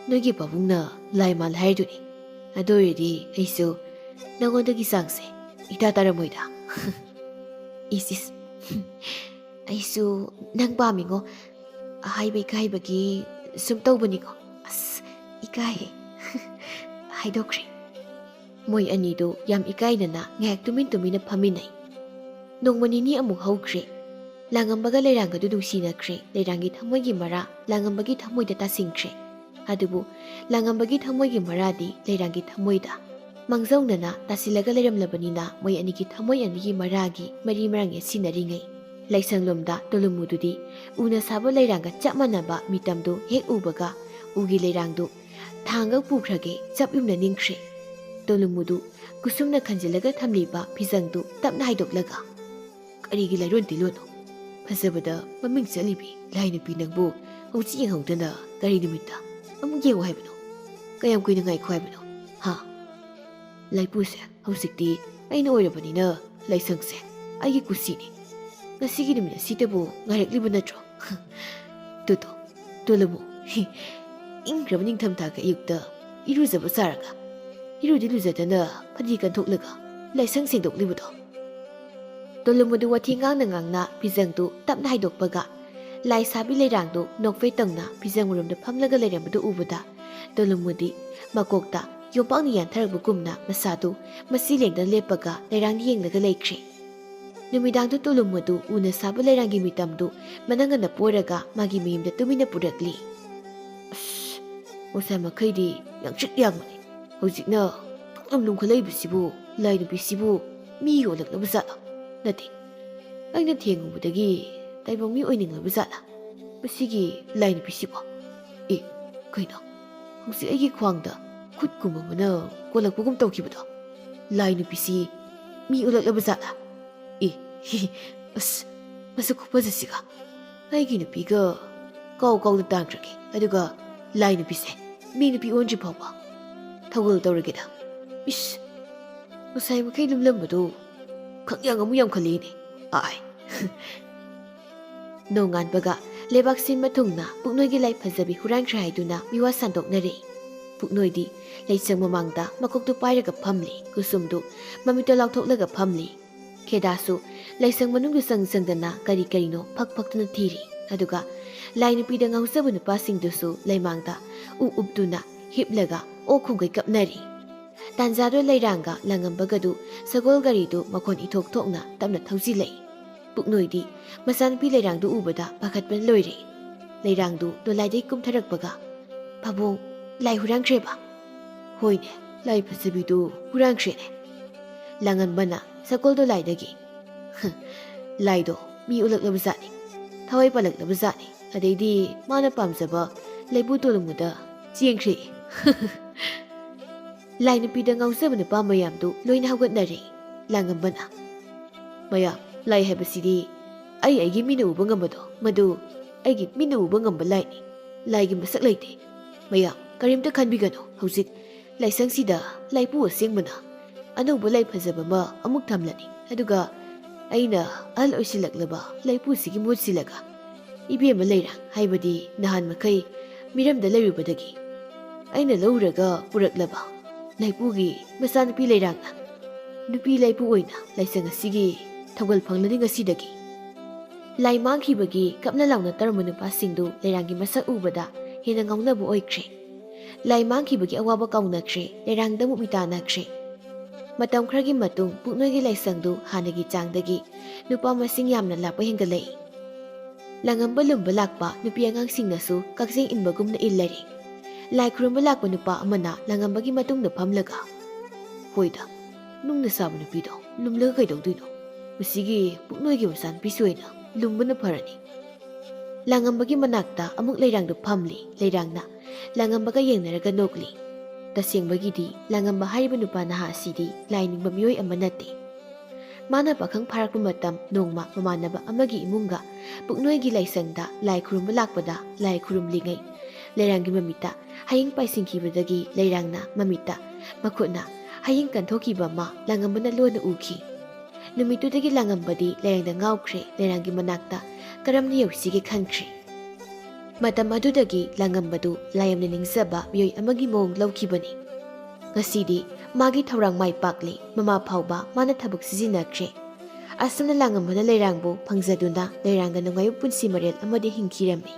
ꯅꯣꯏꯒꯤ ꯄꯥꯕꯨꯡꯅ ꯂꯥꯏ ꯃꯥꯜꯂꯦ ꯍꯥꯏꯔꯤꯗꯨꯅꯤ꯫ ꯑꯗꯨ ꯑꯣꯏꯔꯗꯤ ꯑꯩꯁꯨ ꯅꯉꯣꯟꯗꯒꯤ ꯆꯥꯡꯁꯦ ꯏꯇꯥ ꯇꯥꯔꯝꯃꯣꯏꯗ꯫" ꯏꯁ ꯏꯁ꯫ ꯑꯩꯁꯨ ꯅꯪ ꯄꯥꯝꯃꯤꯉꯣ꯫ ꯑꯍꯥꯏꯕ ꯏꯀꯥꯏꯕꯒꯤ ꯁꯨꯝ ꯇꯧꯕꯅꯤꯀꯣ꯫ ꯑꯁ, ꯏꯀꯥꯏꯌꯦ꯫ ꯍꯥꯏꯗꯣꯛꯈ꯭ꯔꯦ꯫ ꯃꯣꯏ ꯑꯅꯤꯗꯨ ꯌꯥꯝ ꯏꯀꯥꯏꯅꯅ ꯉꯥꯏꯍꯥꯛ ꯇꯨꯃꯤꯟ ꯇꯨꯃꯤꯟꯅ ꯐꯝꯃꯤꯟꯅꯩ꯫ ꯅꯣꯡꯃ ꯅꯤꯅꯤ ꯑꯃꯨꯛ ꯍꯧꯈ꯭ꯔꯦ꯫ ꯂꯥꯡꯉꯝꯕꯒ ꯂꯩꯔꯥꯡꯒꯗꯨ ꯅꯨꯡꯁꯤꯅꯈ꯭ꯔꯦ꯫ ꯂꯩꯔꯥꯡꯒꯤ ꯊꯃꯣꯏꯒꯤ ꯃꯔꯥ ꯂꯥꯡꯉꯝꯕꯒꯤ ꯊꯃꯣꯏꯗ ꯇꯥꯁꯤꯟꯈ꯭ꯔꯦ꯫ ꯑꯗꯨꯕꯨ ꯂꯥꯡꯉꯝꯕꯒꯤ ꯊꯃꯣꯏꯒꯤ ꯃꯔꯥꯗꯤ ꯂꯩꯔꯥꯡꯒꯤ ꯊꯃꯣꯏꯗ ꯃꯥꯡꯖꯧꯅꯅ ꯇꯥꯁꯤꯜꯂꯒ ꯂꯩꯔꯝꯂꯕꯅꯤꯅ ꯃꯣꯏ ꯑꯅꯤꯒꯤ ꯊꯃꯣꯏ ꯑꯅꯤꯒꯤ ꯃꯔꯥꯒꯤ ꯃꯔꯤ ꯃꯔꯥꯡ ꯌꯦꯠꯁꯤꯟꯅꯔꯤꯉꯩ, ꯂꯥꯏꯁꯪꯂꯣꯝꯗ ꯇꯣꯂꯨꯃꯨꯗꯨꯗꯤ ꯎꯅ ꯁꯥꯕ ꯂꯩꯔꯥꯡꯒ ꯆꯞ ꯃꯥꯟꯅꯕ ꯃꯤꯇꯝꯗꯨ ꯍꯦꯛ ꯎꯕꯒ ꯎꯒꯤ ꯂꯩꯔꯥꯡꯗꯨ ꯊꯥꯡꯒ ꯄꯨꯈ꯭ꯔꯒꯦ ꯆꯞ ꯌꯨꯝꯅ ꯅꯤꯡꯈ꯭ꯔꯦ꯫ ꯇꯣꯂꯨꯃꯨꯗꯨ ꯀꯨꯁꯨꯝꯅ ꯈꯟꯖꯤꯜꯂꯒ ꯊꯝꯂꯤꯕ ꯐꯤꯖꯪꯗꯨ ꯇꯞꯅ ꯍꯥꯏꯗꯣꯛꯂꯒ, "ꯀꯔꯤꯒꯤ ꯂꯥꯏꯔꯣꯟ ꯇꯤꯂꯣꯟꯅꯣ? ꯐꯖꯕꯗ ꯃꯃꯤꯡ ꯆꯠꯂꯤꯕꯤ ꯂꯥꯏ ꯅꯨꯄꯤ ꯅꯪꯕꯨ ꯍꯧꯖꯤꯛ ꯌꯦꯡꯍꯧꯗꯅ ꯀꯔꯤ ꯅꯨꯃꯤꯠꯇ ꯑꯃꯨꯛ ꯌꯦꯡꯉꯨ ꯍꯥꯏꯕꯅꯣ? ꯀꯌꯥꯝ ꯀꯨꯏꯅ ꯉꯥꯏꯈꯣ ꯍꯥꯏꯕꯅꯣ? ꯍꯥ? ꯂꯥꯏꯄꯨꯁꯦ, ꯍꯧꯖꯤꯛꯇꯤ ꯑꯩꯅ ꯑꯣꯏꯔꯕꯅꯤꯅ ꯂꯥꯏꯁꯪꯁꯦ ꯑꯩꯒꯤ ꯀꯨꯁꯤꯅꯤ꯫ ꯉꯁꯤꯒꯤ ꯅꯨꯃꯤꯠ ꯑꯁꯤꯗꯕꯨ ꯉꯥꯏꯔꯛꯂꯤꯕ ꯅꯠꯇ꯭ꯔꯣ?" ꯇꯨꯇꯣ, ꯇꯣꯂꯨꯃꯨ, ꯏꯪꯈ꯭ꯔꯕ ꯅꯤꯡꯊꯝꯊꯥꯒꯤ ꯑꯌꯨꯛꯇ ꯏꯔꯨꯖꯕ ꯁꯥꯔꯒ, ꯏꯔꯨꯗꯤ ꯂꯨꯖꯗꯅ ꯐꯗꯤ ꯀꯟꯊꯣꯛꯂꯒ ꯂꯥꯏꯁꯪ ꯁꯦꯡꯗꯣꯛꯂꯤꯕꯗꯣ꯫ ꯇꯣꯂꯨꯃꯨꯗꯨ ꯋꯥꯊꯤ ꯉꯥꯡꯅ ꯉꯥꯡꯅ ꯐꯤꯖꯪꯗꯨ ꯇꯞꯅ ꯍꯥꯏꯗꯣꯛꯄꯒ, ꯂꯥꯏ ꯁꯥꯕꯤ ꯂꯩꯔꯥꯡꯗꯨ ꯅꯣꯛꯐꯦꯠ ꯇꯧꯅ ꯐꯤꯖꯪ ꯃꯔꯨꯝꯗ ꯐꯝꯂꯒ ꯂꯩꯔꯝꯕꯗꯨ ꯎꯕꯗ, ꯇꯣꯂꯨꯃꯨꯗꯤ ꯃꯀꯣꯛꯇ ꯌꯣꯝꯄꯥꯛꯅ ꯌꯥꯟꯊꯔꯛꯄꯒꯨꯝꯅ ꯃꯁꯥꯗꯨ ꯃꯆꯤ ꯂꯦꯡꯗꯅ ꯂꯦꯞꯄꯒ ꯂꯩꯔꯥꯡꯗ ꯌꯦꯡꯂꯒ ꯂꯩꯈ꯭ꯔꯦ꯫ ꯅꯨꯃꯤꯗꯥꯡꯗꯨ ꯇꯣꯂꯨꯃꯨꯗꯨ ꯎꯅ ꯁꯥꯕ ꯂꯩꯔꯥꯡꯒꯤ ꯃꯤꯇꯝꯗꯨ ꯃꯅꯪꯒꯟꯗ ꯄꯣꯔꯒ ꯃꯥꯒꯤ ꯃꯌꯨꯝꯗ ꯇꯨꯃꯤꯟꯅ ꯄꯨꯔꯛꯂꯤ꯫ "ꯑꯁ, ꯉꯁꯥꯏ ꯃꯈꯩꯗꯤ ꯌꯥꯡꯇ꯭ꯔꯤꯛ ꯌꯥꯡꯕꯅꯤ, ꯍꯧꯖꯤꯛꯅ ꯄꯨꯡꯂꯨꯝ ꯂꯨꯝꯈꯠꯂꯛꯏꯕꯁꯤꯕꯨ, ꯂꯥꯏ ꯅꯨꯄꯤꯁꯤꯕꯨ ꯃꯤ ꯑꯣꯜꯂꯛꯂꯕ ꯖꯥꯠꯂꯣ? ꯅꯠꯇꯦ, ꯑꯩꯅ ꯊꯦꯡꯉꯨꯕꯗꯒꯤ ꯇꯥꯏꯕꯪ ꯃꯤ ꯑꯣꯏꯅꯤꯡꯂꯕ ꯖꯥꯠꯂꯥ ꯃꯁꯤꯒꯤ ꯂꯥꯏ ꯅꯨꯄꯤꯁꯤꯕꯣ? ꯑꯦ, ꯀꯩꯅꯣ, ꯍꯧꯖꯤꯛ ꯑꯩꯒꯤ ꯈ꯭ꯋꯥꯡꯗ ꯈꯨꯠ ꯀꯨꯝꯕ ꯑꯃꯅ ꯀꯣꯜꯂꯛꯄꯒꯨꯝ ꯇꯧꯈꯤꯕꯗꯣ? ꯂꯥꯏ ꯅꯨꯄꯤꯁꯤ ꯃꯤ ꯑꯣꯜꯂꯛꯂꯕ ꯖꯥꯠꯂꯥ? ꯑꯦ, ꯑꯁ, ꯃꯁꯛ ꯈꯨꯐꯖꯁꯤꯒ! ꯑꯩꯒꯤ ꯅꯨꯄꯤꯒ ꯀꯥꯎ ꯀꯥꯎꯗ ꯇꯥꯟꯈ꯭ꯔꯒꯦ, ꯑꯗꯨꯒ ꯂꯥꯏ ꯅꯨꯄꯤꯁꯦ ꯃꯤ ꯅꯨꯄꯤ ꯑꯣꯟꯗ꯭ꯔꯤ ꯐꯥꯎꯕ ꯊꯧꯒꯜ ꯇꯧꯔꯒꯦꯗ꯫ ꯏꯁ, ꯉꯁꯥꯏ ꯃꯈꯩ ꯂꯨꯝꯂꯝꯕꯗꯣ ꯈꯪꯌꯥꯡ ꯑꯃꯨꯛ ꯌꯥꯝꯈꯠꯂꯛꯏꯅꯦ꯫ ꯑꯥꯏ!" ꯅꯣꯡꯉꯥꯟꯕꯒ ꯂꯩꯕꯥꯛ ꯁꯤꯟꯕ ꯊꯨꯡꯅ ꯄꯨꯛꯅꯣꯏꯒꯤ ꯂꯥꯏ ꯐꯖꯕꯤ ꯍꯨꯔꯥꯟꯈ꯭ꯔꯦ ꯍꯥꯏꯗꯨꯅ ꯃꯤꯋꯥ ꯁꯟꯗꯣꯛꯅꯔꯦ꯫ ꯄꯨꯛꯅꯣꯏꯗꯤ ꯂꯩꯁꯪ ꯃꯃꯥꯡꯗ ꯃꯀꯣꯛꯇꯨ ꯄꯥꯏꯔꯒ ꯐꯝꯂꯤ, ꯀꯨꯁꯨꯝꯗꯨ ꯃꯃꯤꯠꯇ ꯂꯥꯎꯊꯣꯛꯂꯒ ꯐꯝꯂꯤ꯫ ꯈꯦꯗꯥꯁꯨ ꯂꯥꯏꯁꯪ ꯃꯅꯨꯡꯗ ꯆꯪ ꯆꯪꯗꯅ ꯀꯔꯤ ꯀꯔꯤꯅꯣ ꯐꯛ ꯐꯛꯇꯨꯅ ꯊꯤꯔꯤ꯫ ꯑꯗꯨꯒ ꯂꯥꯏ ꯅꯨꯄꯤꯗ ꯉꯥꯎꯖꯕ ꯅꯨꯄꯥꯁꯤꯡꯗꯨꯁꯨ ꯂꯩꯃꯥꯡꯗ ꯎ ꯎꯞꯇꯨꯅ ꯍꯤꯞꯂꯒ ꯑꯣꯛ ꯈꯣꯡꯒꯩ ꯀꯞꯅꯔꯤ꯫ ꯇꯥꯟꯖꯥꯗꯨ ꯂꯩꯔꯥꯡꯒ ꯂꯥꯡꯉꯝꯕꯒꯗꯨ ꯁꯒꯣꯜ ꯒꯥꯔꯤꯗꯨ ꯃꯈꯣꯟ ꯏꯊꯣꯛ ꯊꯣꯛꯅ ꯇꯞꯅ ꯊꯧꯖꯤꯜꯂꯛꯏ꯫ ꯄꯨꯛꯅꯣꯏꯗꯤ ꯃꯆꯥꯅꯨꯄꯤ ꯂꯩꯔꯥꯡꯗꯨ ꯎꯕꯗ ꯄꯥꯈꯠꯄꯅ ꯂꯣꯏꯔꯦ꯫ ꯂꯩꯔꯥꯡꯗꯨ ꯗꯣꯂꯥꯏꯗꯒꯤ ꯀꯨꯝꯊꯔꯛꯄꯒ, "ꯄꯥꯕꯨꯡ, ꯂꯥꯏ ꯍꯨꯔꯥꯟꯈ꯭ꯔꯦꯕ?" "ꯍꯣꯏꯅꯦ, ꯂꯥꯏ ꯐꯖꯕꯤꯗꯨ ꯍꯨꯔꯥꯟꯈ꯭ꯔꯦꯅꯦ꯫" ꯂꯥꯡꯉꯝꯕꯅ ꯁꯒꯣꯜ ꯗꯣꯂꯥꯏꯗꯒꯤ, "ꯂꯥꯏꯗꯣ ꯃꯤ ꯑꯣꯜꯂꯛꯂꯕ ꯖꯥꯠꯅꯤ, ꯊꯋꯥꯏ ꯄꯥꯜꯂꯛꯂꯕ ꯖꯥꯠꯅꯤ꯫ ꯑꯗꯩꯗꯤ ꯃꯥꯅ ꯄꯥꯝꯖꯕ ꯂꯩꯕꯨ ꯇꯣꯂꯨꯝꯕꯗ ꯆꯦꯟꯈ꯭ꯔꯦ꯫" ꯂꯥꯏ ꯅꯨꯄꯤꯗ ꯉꯥꯎꯖꯕ ꯅꯨꯄꯥ ꯃꯌꯥꯝꯗꯨ ꯂꯣꯏꯅ ꯍꯧꯒꯠꯅꯔꯦ꯫ ꯂꯥꯡꯉꯝꯕꯅ, "ꯃꯌꯥꯝ, ꯂꯥꯏ ꯍꯥꯏꯕꯁꯤꯗꯤ ꯑꯩ ꯑꯩꯒꯤ ꯃꯤꯠꯅ ꯎꯕ ꯉꯝꯕꯗꯣ, ꯃꯗꯨ ꯑꯩꯒꯤ ꯃꯤꯠꯅ ꯎꯕ ꯉꯝꯕ ꯂꯥꯏꯅꯤ꯫ ꯂꯥꯏꯒꯤ ꯃꯁꯛ ꯂꯩꯇꯦ꯫ ꯃꯌꯥꯝ, ꯀꯔꯤꯝꯇ ꯈꯟꯕꯤꯒꯅꯨ꯫ ꯍꯧꯖꯤꯛ ꯂꯥꯏꯁꯪꯁꯤꯗ ꯂꯥꯏꯄꯨ ꯑꯁꯦꯡꯕꯅ ꯑꯅꯧꯕ ꯂꯥꯏ ꯐꯖꯕ ꯑꯃ ꯑꯃꯨꯛ ꯊꯝꯂꯅꯤ꯫ ꯑꯗꯨꯒ ꯑꯩꯅ ꯑꯍꯜ ꯑꯣꯏꯁꯤꯜꯂꯛꯂꯕ ꯂꯥꯏꯄꯨꯁꯤꯒꯤ ꯃꯍꯨꯠ ꯁꯤꯜꯂꯒ ꯏꯕꯦꯝꯃ ꯂꯩꯔꯥꯡ, ꯍꯥꯏꯕꯗꯤ ꯅꯍꯥꯟ ꯃꯈꯩ ꯃꯤꯔꯝꯗ ꯂꯩꯔꯨꯕꯗꯒꯤ ꯑꯩꯅ ꯂꯧꯔꯒ ꯄꯨꯔꯛꯂꯕ ꯂꯥꯏꯄꯨꯒꯤ ꯃꯆꯥꯅꯨꯄꯤ ꯂꯩꯔꯥꯡꯅ ꯅꯨꯄꯤ ꯂꯥꯏꯄꯨ ꯑꯣꯏꯅ ꯂꯥꯏꯁꯪ ꯑꯁꯤꯒꯤ ꯊꯧꯒꯜ ꯐꯪꯂꯅꯤ ꯉꯁꯤꯗꯒꯤ꯫" ꯂꯥꯏ ꯃꯥꯡꯈꯤꯕꯒꯤ ꯀꯞꯅ ꯂꯥꯎꯅ ꯇꯧꯔꯝꯕ ꯅꯨꯄꯥꯁꯤꯡꯗꯨ ꯂꯩꯔꯥꯡꯒꯤ ꯃꯁꯛ ꯎꯕꯗ ꯍꯦꯟꯅ ꯉꯥꯎꯅꯕ ꯑꯣꯏꯈ꯭ꯔꯦ꯫ ꯂꯥꯏ ꯃꯥꯡꯈꯤꯕꯒꯤ ꯑꯋꯥꯕ ꯀꯥꯎꯅꯈ꯭ꯔꯦ, ꯂꯩꯔꯥꯡꯗ ꯑꯃꯨꯛ ꯃꯤꯇꯥꯟꯅꯈ꯭ꯔꯦ꯫ ꯃꯇꯝ ꯈꯔꯒꯤ ꯃꯇꯨꯡ ꯄꯨꯛꯅꯣꯏꯒꯤ ꯂꯥꯏꯁꯪꯗꯨ ꯍꯥꯟꯅꯒꯤ ꯆꯥꯡꯗꯒꯤ ꯅꯨꯄꯥ ꯃꯁꯤꯡ ꯌꯥꯝꯅ ꯂꯥꯛꯄ ꯍꯦꯟꯒꯠꯂꯛꯏ꯫ ꯂꯥꯡꯉꯝꯕ ꯂꯨꯝꯕ ꯂꯥꯛꯄ ꯅꯨꯄꯤ ꯑꯉꯥꯡꯁꯤꯡꯅꯁꯨ ꯀꯛꯆꯦꯡ ꯏꯟꯕꯒꯨꯝꯅ ꯏꯜꯂꯔꯦ꯫ ꯂꯥꯏ ꯈꯨꯔꯨꯝꯕ ꯂꯥꯛꯄ ꯅꯨꯄꯥ ꯑꯃꯅ ꯂꯥꯡꯉꯝꯕꯒꯤ ꯃꯇꯨꯡꯗ ꯐꯝꯂꯒ, "ꯍꯣꯏꯗ, ꯅꯨꯡꯅ ꯁꯥꯕ ꯅꯨꯄꯤꯗꯣ ꯂꯨꯝꯂꯒ ꯀꯩꯗꯧꯗꯣꯏꯅꯣ? ꯃꯁꯤꯒꯤ ꯄꯨꯛꯅꯣꯏꯒꯤ ꯃꯆꯥꯅꯨꯄꯤꯁꯤ ꯑꯣꯏꯅ ꯂꯨꯝꯕꯅ ꯐꯔꯅꯤ꯫" ꯂꯥꯡꯉꯝꯕꯒꯤ ꯃꯅꯥꯛꯇ ꯑꯃꯨꯛ ꯂꯩꯔꯥꯡꯗꯨ ꯐꯝꯂꯤ꯫ ꯂꯩꯔꯥꯡꯅ ꯂꯥꯡꯉꯝꯕꯒ ꯌꯦꯡꯅꯔꯒ ꯅꯣꯛꯂꯤ꯫ ꯇꯁꯦꯡꯕꯒꯤꯗꯤ ꯂꯥꯡꯉꯝꯕ ꯍꯥꯏꯔꯤꯕ ꯅꯨꯄꯥ ꯅꯍꯥ ꯑꯁꯤꯗꯤ ꯂꯥꯏ ꯅꯤꯡꯕ ꯃꯤꯑꯣꯏ ꯑꯃ ꯅꯠꯇꯦ꯫ ꯃꯥꯅ ꯄꯥꯈꯪ ꯐꯥꯔꯛꯄ ꯃꯇꯝ ꯅꯣꯡꯃ ꯃꯃꯥꯟꯅꯕ ꯑꯃꯒꯤ ꯏꯃꯨꯡꯒ ꯄꯨꯛꯅꯣꯏꯒꯤ ꯂꯥꯏꯁꯪꯗ ꯂꯥꯏ ꯈꯨꯔꯨꯝꯕ ꯂꯥꯛꯄꯗ ꯂꯥꯏ ꯈꯨꯔꯨꯝꯂꯤꯉꯩ ꯂꯩꯔꯥꯡꯒꯤ ꯃꯃꯤꯠꯇ ꯍꯌꯤꯡ ꯄꯥꯏꯁꯤꯟꯈꯤꯕꯗꯒꯤ ꯂꯩꯔꯥꯡꯅ ꯃꯃꯤꯠꯇ ꯃꯈꯨꯠꯅ ꯍꯌꯤꯡ ꯀꯟꯊꯣꯛꯈꯤꯕ ꯑꯃ ꯂꯥꯡꯉꯝꯕꯅ ꯂꯣꯟꯅ ꯎꯈꯤ꯫ ꯅꯨꯃꯤꯠꯇꯨꯗꯒꯤ ꯂꯥꯡꯉꯝꯕꯗꯤ ꯂꯩꯔꯥꯡꯗ ꯉꯥꯎꯈ꯭ꯔꯦ, ꯂꯩꯔꯥꯡꯒꯤ ꯃꯅꯥꯛꯇ ꯀꯔꯝꯅ ꯌꯧꯁꯤꯒꯦ ꯈꯟꯈ꯭ꯔꯦ꯫ ꯃꯇꯝ ꯑꯗꯨꯗꯒꯤ ꯂꯥꯡꯉꯝꯕꯗꯨ ꯂꯥꯏꯌꯥꯝꯅ ꯅꯤꯡꯖꯕ ꯃꯤꯑꯣꯏ ꯑꯃꯒꯤ ꯃꯑꯣꯡ ꯂꯧꯈꯤꯕꯅꯤ꯫ ꯉꯁꯤꯗꯤ ꯃꯥꯒꯤ ꯊꯧꯔꯥꯡ ꯃꯥꯏ ꯄꯥꯛꯂꯦ, ꯃꯃꯥ ꯐꯥꯎꯕ ꯃꯥꯅ ꯊꯕꯛ ꯁꯤꯖꯤꯟꯅꯈ꯭ꯔꯦ꯫ ꯑꯁꯨꯝꯅ ꯂꯥꯡꯉꯝꯕꯅ ꯂꯩꯔꯥꯡꯕꯨ ꯐꯪꯖꯗꯨꯅ ꯂꯩꯔꯥꯡꯗ ꯅꯨꯡꯉꯥꯏꯕ ꯄꯨꯟꯁꯤ ꯃꯔꯦꯜ ꯑꯃꯗꯤ ꯍꯤꯡꯈꯤꯔꯝꯃꯤ꯫